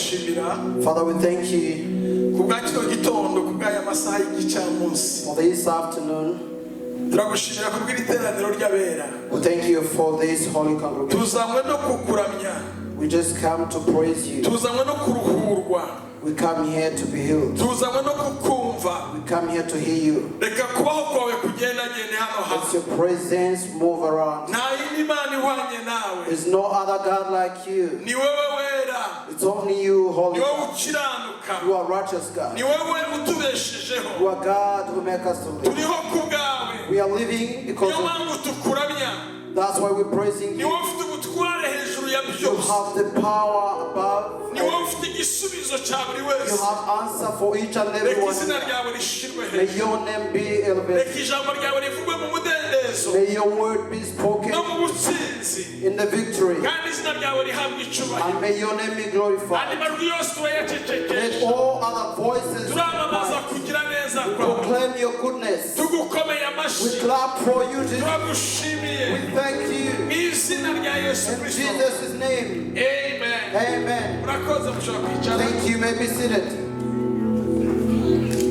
Turagushimira Father, we thank you ku bwa kino gitondo, ku bw'aya masaha y'igicamunsi. For this afternoon. Turagushimira ku bw'iri teraniro ry'abera. We thank you for this holy congregation. Tuzanywe no kukuramya. We just come to praise you. Tuzanywe no kuruhurwa. We come here to be healed. Tuzanywe no kukumva. We come here to hear you. Reka kubaho kwawe kugendagende hano Let hantu. your presence move around. Nta yindi mana ihwanye nawe. There's no other God like you. Ni wowe wera. It's only you, Ni holy wowe God. ukiranuka. You are righteous God. Ni wowe utubeshejeho. You are God who make us to live. Turiho ku bwawe. We are living because Niyo of mpamvu tukuramya. That's why we're praising Ni you. wowe ufite ubutware hejuru ya You byose. have the power above. Ni wowe ufite igisubizo cya buri You wese. have answer for each and every Reka one. izina ryawe rishirwe May hejuru. your name be elevated. Reka ijambo ryawe rivugwe mu mudendezo May your word be spoken no mu butsinzi, in the victory. kandi izina ryawe rihabwe icyubahiro. And may your name be Andi glorified. majwi yose Let turayacecekesha. all other voices be Turamamaza quiet. kugira neza kwawe. Proclaim your goodness. Tugukomeye We amashyi. clap for you, Jesus. Turagushimiye. We thank you. Mu izina rya Yesu In Kirisito. Jesus' name. Amen. Amen. Murakoze, mushobora kwicara. Thank you. You may be seated.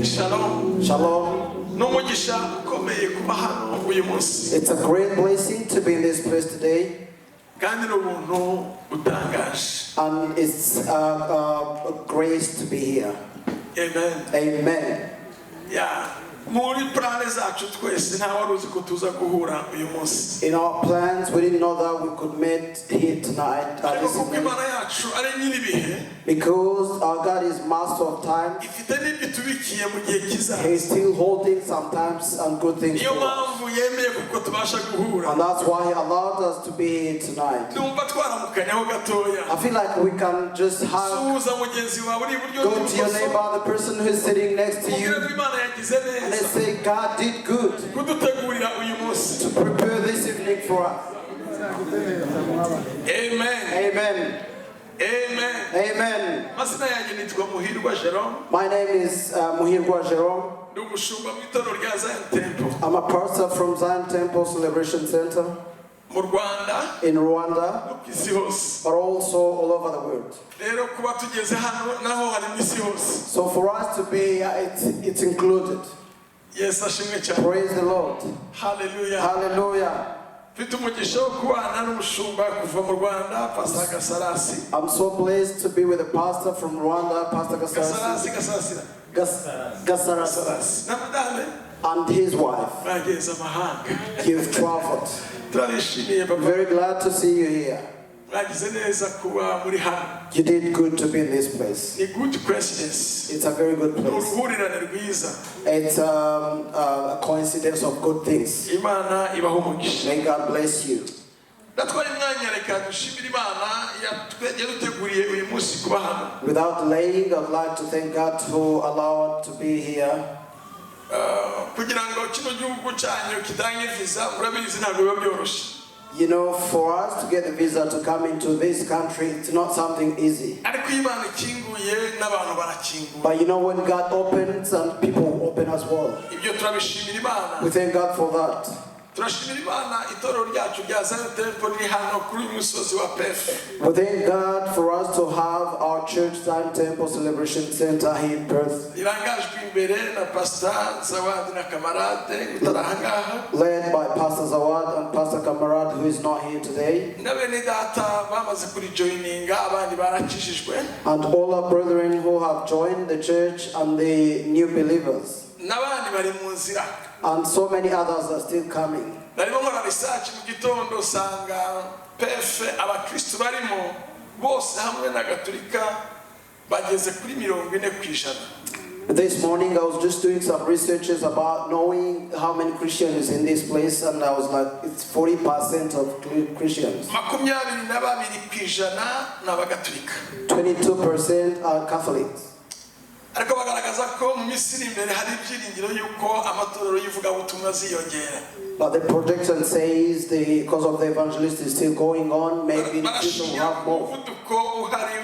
Shalom. Shalom. Ni umugisha ukomeye kuba hano uyu munsi. It's a great blessing to be in this place today. Kandi ni ubuntu butangaje. And it's a grace to be here. Amen. Amen. Ya, muri plan zacu twese nta wari uzi ko tuza guhura uyu munsi. In our plans, we didn't know that we could meet here tonight, Ariko this kuko evening, Imana yacu ari nyir'ibihe, because our God is master of time. Ifite n'ibyo itubikiye mu gihe kizaza. He's still holding sometimes and good things Niyo for us. mpamvu yemeye kuko tubasha guhura. And that's why He allowed us to be here tonight. Ndumva twaramukanyaho gatoya. I feel like we can just hug, Suhuza mugenzi wawe uri iburyo go to your n'ibumoso. Neighbor, the person who's sitting next to Umubwire you, ko Imana yagize and neza let's say, "God did good kudutegurira uyu munsi." to prepare this evening for us." Amen. Amen. Amen. Amen. Amazina yanjye nitwa Muhirwa Jerome. My name is Muhirwa Jerome. Ndi umushumba mu itorero rya Zion Temple I'm a pastor from Zion Temple Celebration Center mu Rwanda in Rwanda, no ku isi hose. But also all over the world. Rero kuba tugeze hano naho hari mu isi hose. So for us to be here, it's included. Yesu ashimwe cyane. Praise the Lord. Haleluya. Hallelujah. Mfite umugisha wo kubana n'umushumba kuva mu Rwanda, Pastor Gasarasi. I'm so blessed to be with a pastor from Rwanda, Pastor Gasarasi, Gasarasi, Gasarasira. Gasarasi, Gasarasi na madame. And his wife. Bageze amahanga. You've traveled. Turabishimiye, papa. Very glad to see you here. Mwagize neza kuba muri hano. You did good to be in this place. Ni good coincidence. It's a very good Ni place. uruhurirane rwiza. It's a coincidence of good things. Imana ibaha umugisha. May God bless you. Ndatwara imwanya, reka dushimire Imana yaduteguriye uyu munsi kuba hano. Without delaying, I'd like to thank God who allowed to be here. Kugira ngo kino gihugu cyanyu kitange visa, murabizi, ntabwo biba byoroshye. For us to get the visa to come into this country, it's not something easy. Ariko iyo Imana ikinguye n'abantu barakingura. But when God opens, and people open as well. Ibyo turabishimira Imana. We thank God for that. Turashimira Imana itorero ryacu rya Zion Temple riri hano kuri uyu musozi wa Perth. We thank God for us to have our church, Zion Temple Celebration Center, here in Perth, Rirangajwe imbere na Pastor Zawadi na Kamarade utari ahangaha, led by Pastor Zawad and Pastor Kamarad, who is not here today, na bene data bamaze kurijoyininga, abandi barakijijwe, and all our brethren who have joined the church and the new believers, n'abandi bari mu nzira. And so many others are still coming. Narimo nkora research mu gitondo, usanga Perth abakristu barimo bose hamwe na gatolika bageze kuri 40%. This morning I was just doing some researches about knowing how many Christians in this place, and I was like, it's 40% of Christians. 22% ni abagatolika. 22% are Catholics. Ariko bagaragaza ko mu minsi iri imbere hari ibyiringiro y'uko amatorero y'ivugabutumwa aziyongera. But the projection says the because of the evangelist is still going on, maybe in the future we'll Barashingira have ku more. Muvuduko uhari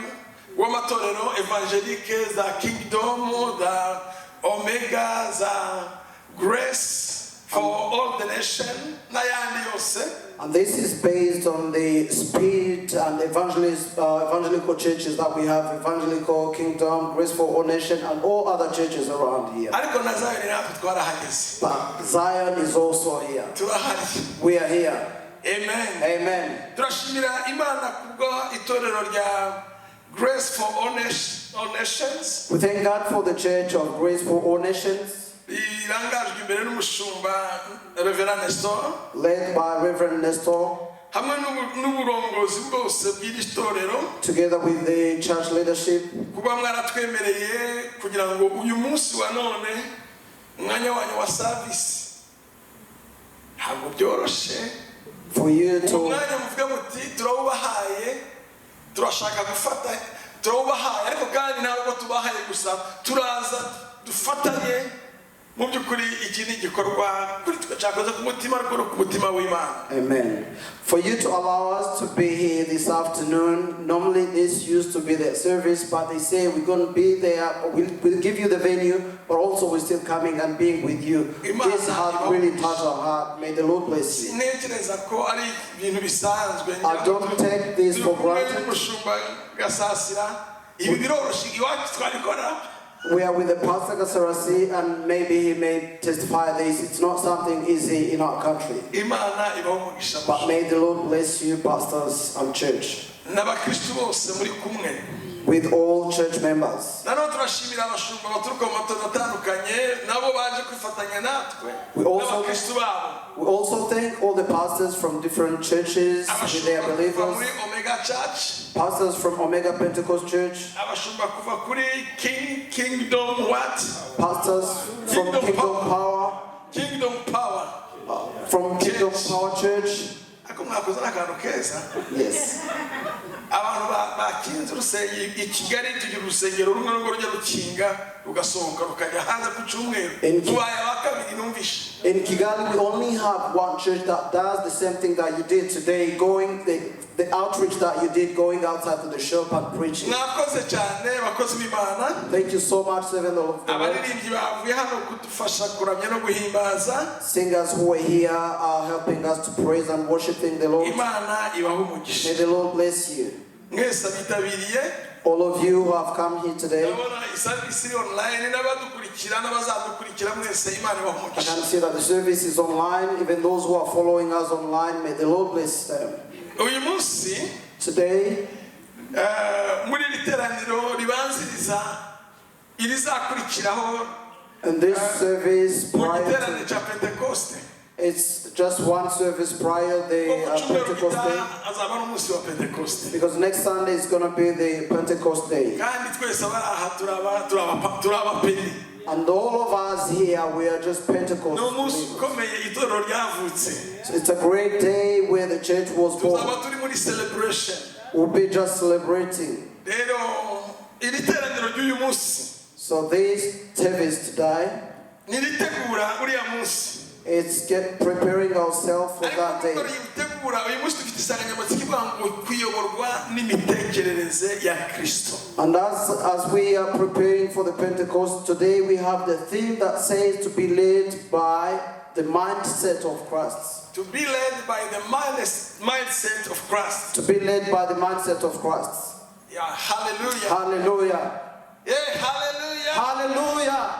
w'amatorero évangélique, za Kingdom, za Omega, za Grace For All the Nation n'ayandi yose. And this is based on the spirit and evangelical churches that we have: Evangelical Kingdom, Grace for All Nation, and all other churches around here. Ariko na Zion natwe twarahageze. But Zion is also here. Turahari. We are here. Amen. Amen. Turashimira Imana kubwo itorero rya Grace for All Nations We thank God for the Church of Grace for All Nations, rirangajwe imbere n'umushumba Reverend Nestor led by Reverend Nestor, hamwe n'uburongozi bwose bw'iri torero together with the church leadership, kuba mwaratwemereye kugira ngo uyu munsi wa none umwanya wanyu wa service. Ntabwo byoroshe. For you Uwo to mwanya muvuga muti turawubahaye, turashaka gufata, turawubahaye, ariko kandi ntabwo tubahaye gusa, turaza dufatanye. Mu by'ukuri iki ni igikorwa kuri twe cyakoze ku mutima, ariko no ku mutima w'Imana. Amen. For you to allow us to be here this afternoon. Normally this used to be the service, but they say we're going to be there. We'll give you the venue, but also we're still coming and being with you. This has really touched our heart. May the Lord bless you. Sintekereza ko ari ibintu bisanzwe. I don't take this for Turi kumwe granted. n'umushumba Gasasira, ibi biroroshye iwacu twabikora. We are with the Pastor Gasarasi, and maybe he may testify this. It's not something easy in our country. Imana ibaho umugisha. But may the Lord bless you, pastors and church, N'abakristu bose muri kumwe. With all church members. Nanone turashimira abashumba baturuka mu matorero atandukanye nabo baje kwifatanya natwe n'abakristu babo. We also thank all the pastors from different churches with their Abashumba kuva believers, muri Omega Church, pastors from Omega Pentecost Church, abashumba kuva kuri Kingdom what? Pastors from Kingdom Kingdom Power. Power, Kingdom Power. From Kingdom Church. Power Church. Ariko mwakoze n'akantu keza. Yes. Abantu bakinze urusengero i Kigali, tugira urusengero rumwe nubwo rujya rukinga rugasohoka rukajya hanze ku cyumweru. Tubaye aba kabiri numvishe. In Kigali, we only have one church that does the same thing that you did today, going the outreach that you did, going outside to the shop and preaching. Mwakoze cyane bakozi b'Imana. Thank you so much, servant of the Lord. Abaririmbyi bavuye hano kudufasha kuramya no guhimbaza. Singers who are here are helping us to praise and worshiping the Lord. Imana ibahe umugisha. May the Lord bless you. Mwese abitabiriye. All of you who have come here today, Ndabona iservice iri online n'abadukurikira n'abazadukurikira mwese, Imana ibahe I umugisha. can see that the service is online. Even those who are following us online, may the Lord bless them. Uyu munsi Today, muri iri teraniro ribanziriza irizakurikiraho in this service mu prior giterane to, cya Pentekoste. It's just one service prior the Kuko ku cyumweru Pentecost Day. gitaha azaba ari umunsi wa Pentekoste. Because next Sunday is going to be the Pentecost Day. Kandi twese abari aha turaba turaba peni. And all of us here, we are just Pentecost Ni umunsi believers. Ukomeye itorero ryavutse. So it's a great day where the church was born. Tuzaba turi muri celebration. We'll be just celebrating. Rero iri teraniro ry'uyu munsi So this service today, ni iritegura uriya munsi. It's get preparing ourselves for Ariko that day. kuko ritegura uyu munsi dufite insanganyamatsiko ivuga ngo kuyoborwa n'imitekerereze ya Kristo. And as we are preparing for the Pentecost, today we have the theme that says to be led by the mindset of Christ. To be led by the mindset of Christ. To be led by the mindset of Christ. Yeah, hallelujah. Hallelujah. Yeah, hallelujah. Hallelujah.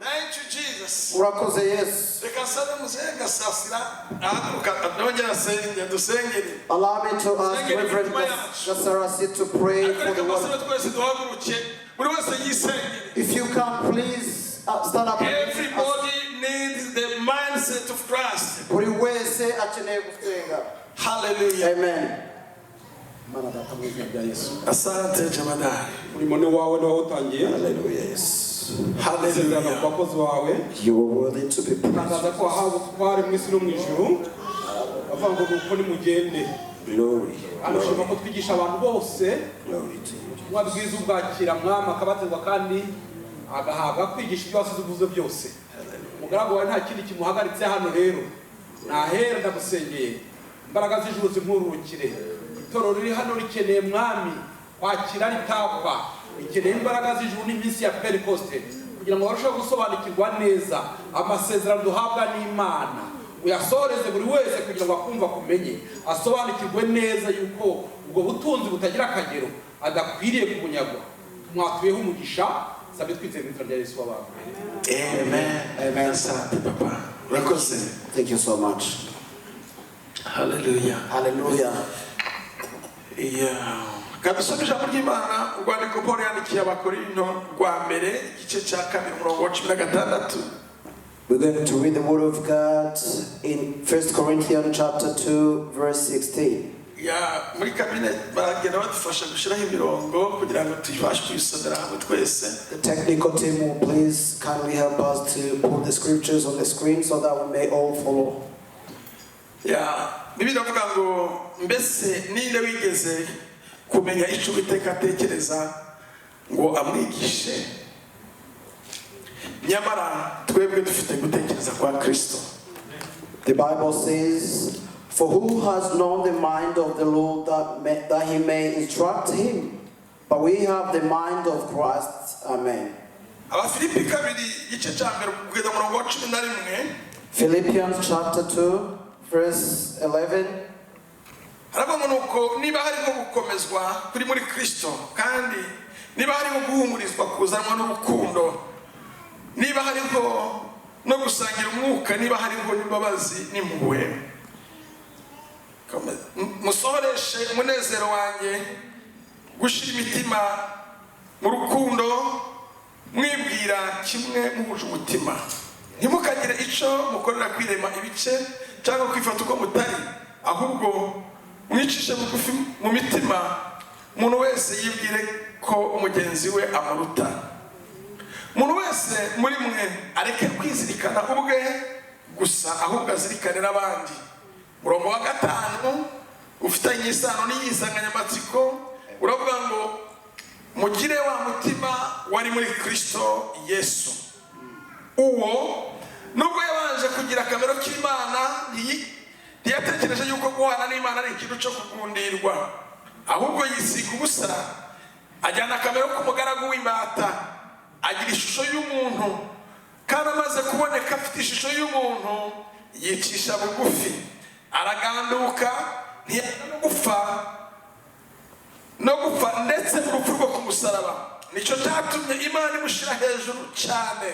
Thank you, Jesus. Urakoze Yesu. Reka nsabe muzehe Gasasira ahaguruka nongera asenge dusengere. Allow me to ask Reverend Gasarasi to pray Ariko for reka the mbasabe word. twese duhaguruke buri wese yisengere. If you can, please stand up. Everybody needs the mindset of Christ. Buri wese akeneye gusenga. Hallelujah. Amen. Mana Data, mu izina rya Yesu. Asante jemadari. Umurimo ni wawe, ni wowe utangiye. Hallelujah. Yes. Isezerano ku Hallelujah. bakozi bawe. You are worthy to be praised. Tangaza ko wahawe ubutware mu isi no mu ijuru, bavuga ngo nuko nimugende. Glory. Kandi ushima ko twigisha abantu bose Glory to you. Ubutumwa bwiza ubwakira mwami akabatizwa kandi agahabwa kwigisha ibyo wasize uvuze byose. Umugaragu wawe nta kindi kimuhagaritse hano rero nahera ndagusengeye imbaraga z'ijuru zimwururukire. Itorero riri hano rikeneye mwami kwakira ritakwa, rikeneye imbaraga z'ijuru n'iminsi ya Pentekoste. Kugira ngo barusheho gusobanukirwa neza amasezerano duhabwa n'Imana, uyasohoreze buri wese kugira ngo akumva akumenye, asobanukirwe neza yuko ubwo butunzi butagira akagero adakwiriye kubunyagwa. Tumwatuyeho umugisha, sabye twizeye mu izina rya Yesu w'abantu. Amen. Amen. Asante, papa, urakoze. Thank you so much. Haleluya. Hallelujah. Yeah. Kadusome ijambo ry'Imana, urwandiko Paul yandikiye Abakorinto rwa mbere, igice cya kabiri, umurongo wa 16. We're going to read the word of God in 1 Corinthians chapter 2, verse 16. Ya, muri kabine baragenda badufasha gushyiraho imirongo kugira ngo tubashe kuyisomera hamwe twese. The technical team will please kindly help us to put the scriptures on the screen so that we may all follow. Ya, Bibiliya iravuga ngo: "Mbese ninde wigeze kumenya icyo Uwiteka atekereza ngo amwigishe? Nyamara twebwe dufite gutekereza kwa Kristo." The Bible says, "For who has known the mind of the Lord that he may instruct him? But we have the mind of Christ." Amen. Abafilipi kabiri, igice cya mbere, kugeza umurongo wa 11. Philippians chapter 2, verse 11. Haravuga ngo: "Nuko niba harimo gukomezwa kuri muri Kristo, kandi niba harimo guhumurizwa kuzanwa n'urukundo, niba hariho no gusangira umwuka, niba hariho n'imbabazi n'impuhwe, musohoreshe umunezero wanjye gushyira imitima mu rukundo, mwibwira kimwe, muhuje umutima. Ntimukagire icyo mukorera kwirema ibice cyangwa kwifata uko mutari, ahubwo mwicishe bugufi mu mitima, umuntu wese yibwire ko umugenzi we amuruta. Umuntu wese muri mwe areke kwizirikana ubwe gusa, ahubwo azirikane n'abandi." Umurongo wa gatanu ufitanye isano n'iyi nsanganyamatsiko uravuga ngo: "Mugire wa mutima wari muri Kristo Yesu. Uwo nubwo yabanje kugira akamero k'Imana, ntiyatekereje yuko guhana n'Imana ari ikintu cyo kugundirwa, ahubwo yisiga ubusa, ajyana akamero k'umugaragu w'imbata, agira ishusho y'umuntu. Kandi amaze kuboneka afite ishusho y'umuntu, yicisha bugufi, araganduka, ntiyanga no gupfa, no gupfa ndetse mu rupfu rwo ku musaraba. Nicyo cyatumye Imana imushyira hejuru cyane,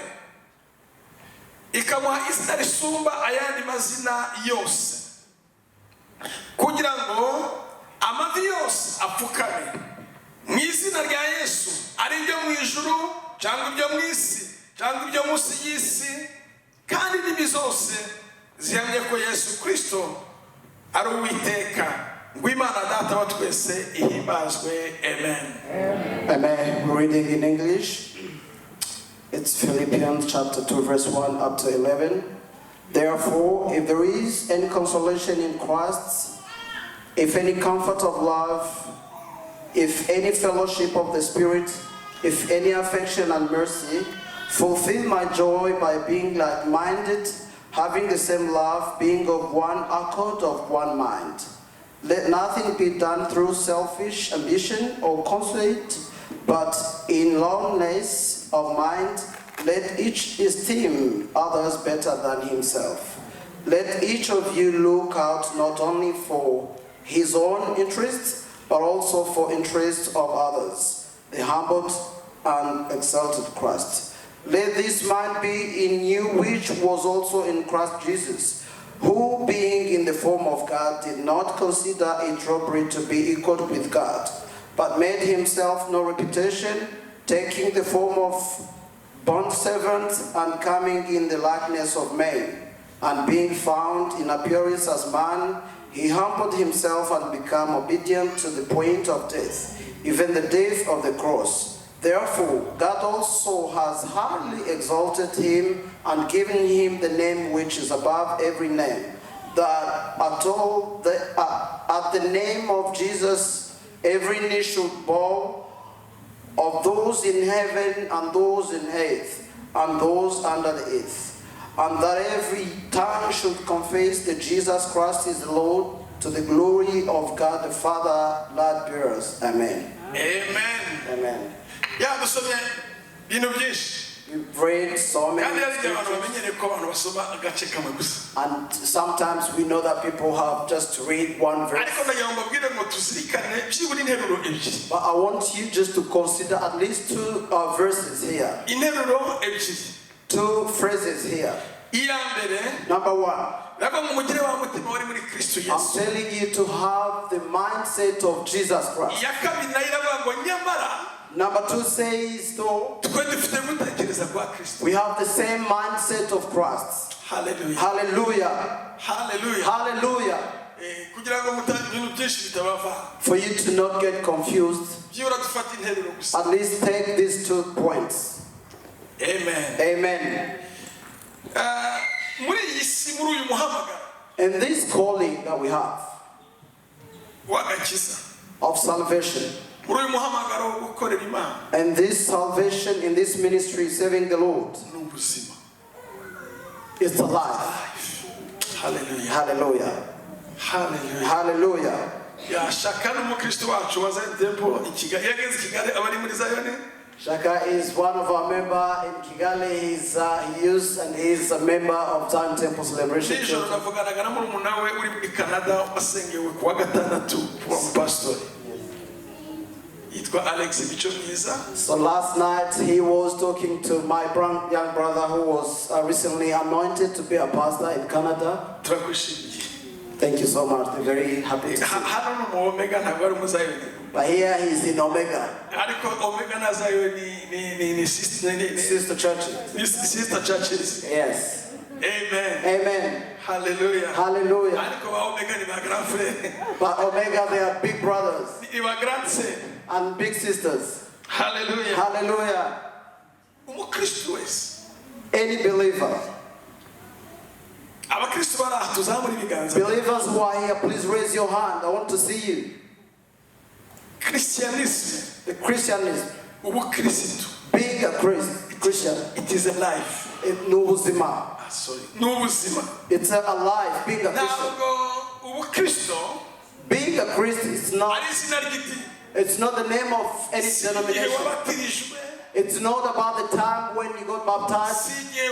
ikamuha izina risumba ayandi mazina yose, kugira ngo amavi yose apfukame mu izina rya Yesu, ari ibyo mu ijuru cyangwa ibyo mu isi cyangwa ibyo munsi y'isi, kandi indimi zose zihamye ko Yesu Kirisito ari Uwiteka, ngo Imana Data wa twese ihimbazwe. Amen." Amen. We're reading in English. It's Philippians chapter 2, verse 1 up to 11. "Therefore, if there is any consolation in Christ, if any comfort of love, if any fellowship of the Spirit, if any affection and mercy, fulfill my joy by being like minded, having the same love, being of one accord, of one mind. Let nothing be done through selfish ambition or conceit, but in lowliness of mind, let each esteem others better than himself. Let each of you look out not only for his own interests, but also for interests of others. The humbled and exalted Christ. Let this mind be in you which was also in Christ Jesus, who being in the form of God did not consider it robbery to be equal with God, but made himself no reputation, taking the form of bondservant and coming in the likeness of men. And being found in appearance as man, he humbled himself and became obedient to the point of death, even the death of the cross. Therefore, God also has highly exalted him and given him the name which is above every name, that at the name of Jesus every knee should bow, of those in heaven and those in earth and those under the earth, and that every tongue should confess that Jesus Christ is the Lord, to the glory of God the Father, Lord bearers. Amen." Amen. Amen. Yadusomye ibintu byinshi. We've read so many Kandi hari igihe abantu scriptures. Bamenyereye ko abantu basoma agace kamwe gusa. And sometimes we know that people have just to read one verse. Ariko ndagira ngo mbabwire ngo tuzirikane byibura interuro ebyiri. But I want you just to consider at least two verses here, Interuro ebyiri. Two phrases here. Iya mbere Number one, iravuga ngo mugire wa mutima wari muri Kristo I'm Yesu. telling you to have the mindset of Jesus Christ. Iya kabiri nayo iravuga ngo nyamara Number two says, though, twe dufite gutekereza kwa Kristo. we have the same mindset of Christ. Haleluya. Hallelujah. Haleluya. Hallelujah. Eh, kugira ngo muta ibintu byinshi bitabava For you to not get confused, byibura dufate interuro gusa. At least take these two points. Amen. Amen. Eh, muri iyi si muri uyu muhamagaro And this calling that we have w'agakiza of salvation, muri uyu muhamagaro wo gukorera Imana and this salvation in this ministry, serving the Lord, ni ubuzima. It's a life. Haleluya. Hallelujah. Haleluya. Hallelujah. Yashaka n'umukristo wacu wa Zion Temple i Kigali iyo ageze i Kigali aba ari muri Zion. Shaka is one of our member in Kigali. He used and he's a member of Zion Temple Celebration Nijoro Church. navuganaga na murumuna we uri muri Canada wasengewe ku wa gatandatu kuba umupasitori yitwa Alex Mico Myiza. So last night he was talking to my young brother who was recently anointed to be a pastor in Canada. Turakwishimiye. Thank you so much. They're very happy to see. Hano ni umu Omega ntabwo ari umuzayoni. But here he's in Omega, Ariko Omega na Zion ni sister ni sister churches. Ni sister churches. Yes. Amen. Amen. Hallelujah. Hallelujah. Ariko ba Omega ni ba grand frère. But Omega, they are big brothers Ni ba grand sœur. And big sisters. Hallelujah. Hallelujah. Umukristo wese Any believer, abakristo bari aha tuzamura ibiganza. Believers who are here, please raise your hand. I want to see you. Christianism, The Christianism, ubukristo, being a Christian, it is a life. Ni ubuzima. Ah, sorry, ni ubuzima. It's a life, being a Christian. Ntabwo ubukristo Being a Christian is not, ari izina ry'idini. It's not the name of any Si igihe denomination. wabatirijwe. It's not about the time when you got baptized. Si igihe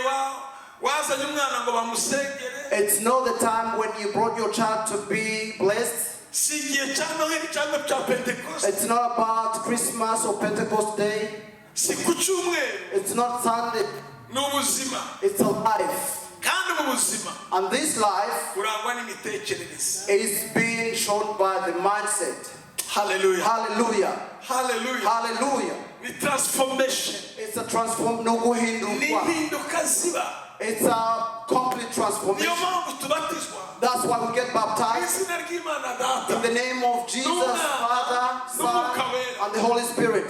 wazanye umwana ngo bamusengere. It's not the time when you brought your child to be blessed. Si igihe cya Noheli cyangwa cya Pentekoste. It's not about Christmas or Pentecost Day. Si ku cyumweru. It's not Sunday. Ni ubuzima. It's a life. Kandi mu buzima And this life burangwa n'imitekerereze. Is being shown by the mindset. Haleluya. Hallelujah. Haleluya. Hallelujah. Ni transformation. It's a transform Ni ni uguhinduka. Impinduka ziba. It's a complete Niyo transformation. Mpamvu tubatizwa That's why we get mu baptized izina ry'Imana Data in the name of Jesus, Father, Son, and the Holy Spirit.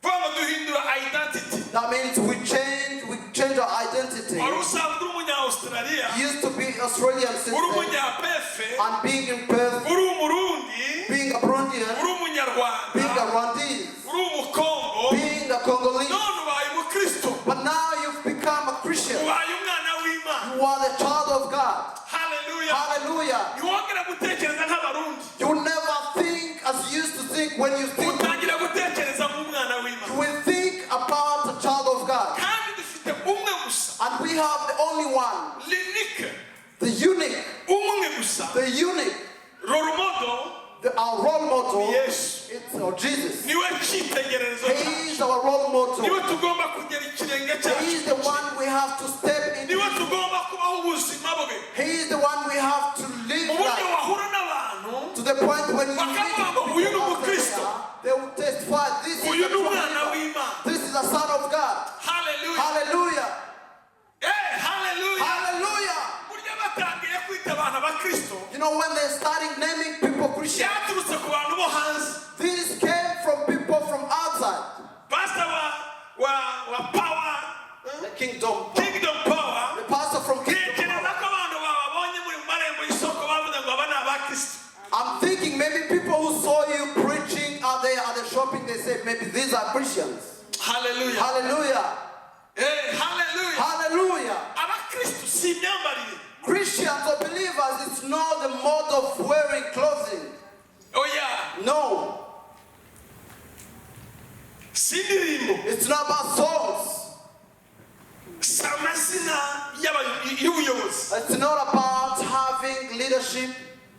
Vuga ngo duhindura identity. That means we change our identity. Wari usanzwe uri umunya Australia We used to be Australian uri citizen umunya-Perth and being in Perth, uri umurundi being a Burundian, uri umunyarwanda being a Rwandese, uri umukongo being a Congolese. None ubaye umukristo. But now you've become a Christian. Ubaye umwana w'Imana. You are the child of God. Haleluya. Hallelujah. Ntiwongera gutekereza nk'abarundi. You never think as you used to think when you think. Utangira gutekereza nk'umwana w'Imana. You will think about the child of God. Kandi dufite umwe gusa. And we have the only one, L'unique. The unique, Umwe gusa. The unique, Role model our role model. Yesu. It's our Jesus. Niwe cyitegererezo cyacu. He is our role model. Niwe tugomba kugera ikirenge He cyacu. is the one we have to step into. Niwe tugomba kubaho ubuzima bwe. He is the one we have to live Mu buryo like. wahura n'abantu To the point when you meet bakavuga ngo people uyu ni outside umukristo. There, they will testify, this is Uyu the ni true umwana believer. w'Imana. This is the Son of God. Haleluya. Hallelujah. Eh, haleluya. Hallelujah. Burya batangiye kwita abantu abakristo When they're starting naming people Christian, byaturutse ku bantu bo hanze. This came from people from outside. Pastor wa Power The Kingdom. Kingdom Power The pastor from Kingdom. Ntekereza ko abantu bababonye muri mu marembo y'isoko bavuze ngo aba ni abakristo. I'm thinking maybe people who saw you preaching out there at the shopping, they said maybe these are Christians. Haleluya. Hallelujah. Eh, haleluya. Hallelujah. Abakristo si imyambarire. Christians or believers, it's not the mode of wearing clothing. Oya. No. Si indirimbo. It's not about songs. It's not about having leadership,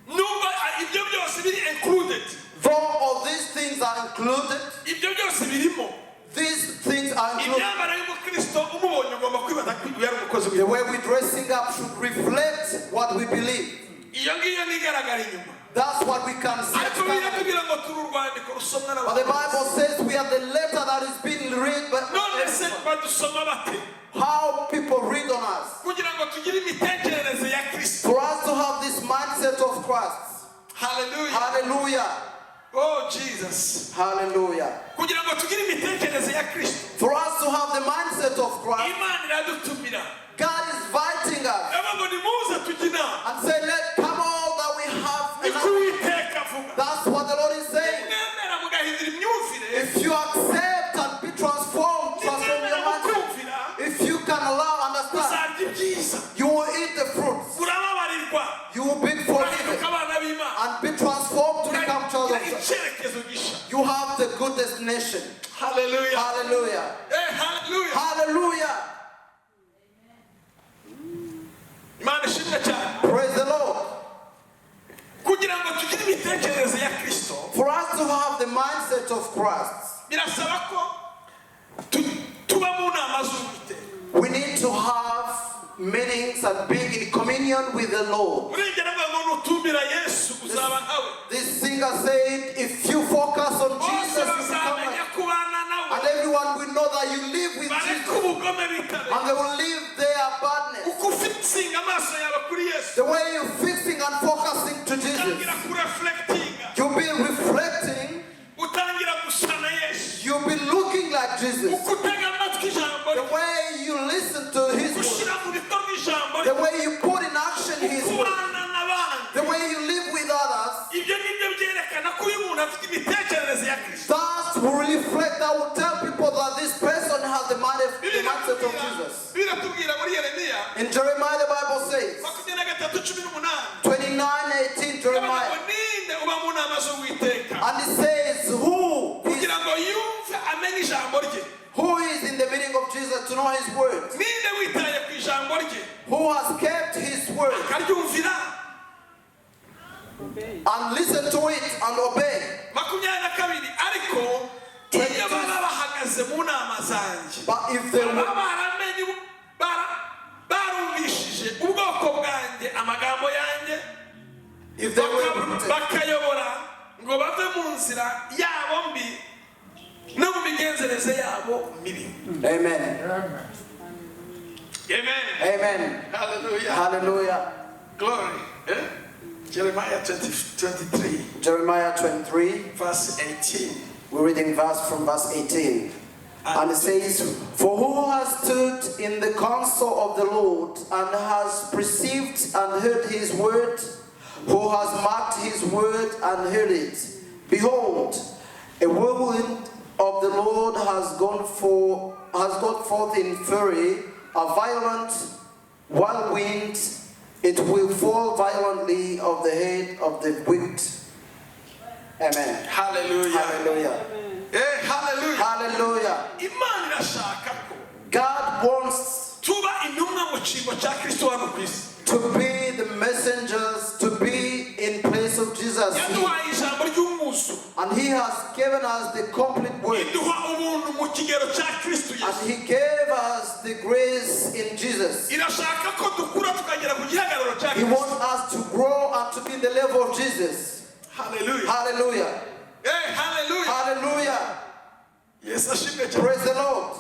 Nubwo ibyo byose biri included, though all these things are included. Ibyo byose birimo. These things are included. Imyambaro y'umukristo umubonye ugomba kwibaza ko uyu ari umukozi The w'Imana. way we're dressing up should reflect what we believe. Iyo ngiyo ni igaragara inyuma. That's what we can see Ariko externally. biratubwira ngo turi urwandiko rusomwa But the n'abantu. Bible says we are the letter that is being read by None se everyone. badusoma bate? How people read on us. Kugira ngo tugire imitekerereze ya Kristo. For us to have this mindset of Christ. Haleluya. Hallelujah. Oh Jesus. Hallelujah. Kugira ngo tugire imitekerereze ya Kristo, For us to have the mindset of Christ, Imana iradutumira. God is inviting us Iravuga ngo nimuze tujye inama. And say, "Let come all that we have Niko enough." Uwiteka avuga. That's what the Lord is saying. Mwemera mugahindura imyumvire, If you accept and be transformed, transform nimwemera your mind. mukumvira, If you can allow, understand, muzarya ibyiza. You will eat the fruits. Murababarirwa. You will be forgiven Murahinduka abana b'Imana. And be transformed to become child Muragira of God. icyerekezo gishya. You have the good destination. Haleluya. Hallelujah. Eh, haleluya. Hallelujah. Imana ishimwe cyane. Praise the Lord. Kugira ngo tugire imitekerereze ya Kristo, For us to have the mindset of Christ, birasaba ko tuba mu nama z'Uwiteka. We need to have meetings and being in communion with the Lord. Urengera avuga ngo nutumbira Yesu uzaba nkawe. This singer said, "If you focus on Bose Jesus, you become bazamenya like," kubana nawe, and everyone will know that you live with bareke Jesus, ubugome bitabe. And they will leave their badness. Uko ufixinga amaso yawe kuri Yesu, The way you're fixing and focusing to Jesus, utangira kureflectinga, you'll be reflecting, utangira gusa na Yesu. You'll be looking like Jesus. Uko utega amatwi ijambo The rye, way you listen to His word, ushyira mu bikorwa ijambo the rye, way you put in action His word, kubana n'abandi, the way you live with others, ibyo nibyo byerekana ko uyu muntu afite imitekerereze ya Kristo. That will reflect, that will tell people that this person has the mindset of Jesus. Biratubwira muri Yeremiya In Jeremiah, the Bible says, 23:18, 29:18, Iravuga ngo Jeremiah, ninde uba mu nama z'Uwiteka and it says, kugira ngo yumve amenye ijambo rye? Who is in the meeting of Jesus to know His word? Ninde witaye ku ijambo rye, Who has kept His word akaryumvira? And listen to it and obey? 22, ariko iyo baba bahagaze mu nama zanjye, But if they baba were, baramenye barumvishije ubwoko bwanjye amagambo yanjye, if they were rooted, bakayobora ngo bave mu nzira yabo mbi no mu migenzereze yabo mibi. Amen. Amen. Amen. Hallelujah. Hallelujah. Glory, eh? Jeremiah 20, 23, Jeremiah 23, verse 18. We're reading verse from verse 18. And it says, "For who has stood in the counsel of the Lord and has perceived and heard his word? Who has marked his word and heard it? Behold, a whirlwind of the Lord has gone forth in fury, a violent whirlwind. It will fall violently of the head of the wicked." Amen. Hallelujah. Hallelujah. Eh, hallelujah. Hallelujah. Imana irashaka ko God wants tuba intumwa mu cyimbo cya Kristo hano ku isi. To be the messengers, to be in place of Jesus. Yaduhaye ijambo ry'umwuzu. And He has given us the complete word. Iduha ubuntu mu kigero cya Kristo Yesu. And He gave us the grace in Jesus. Irashaka ko dukura tukagera ku gihagararo cya He Kristo. wants us to grow and to be in the level of Jesus. Hallelujah. Hallelujah. Eh, hallelujah. Hallelujah. Yesu ashimwe cyane. Praise the Lord.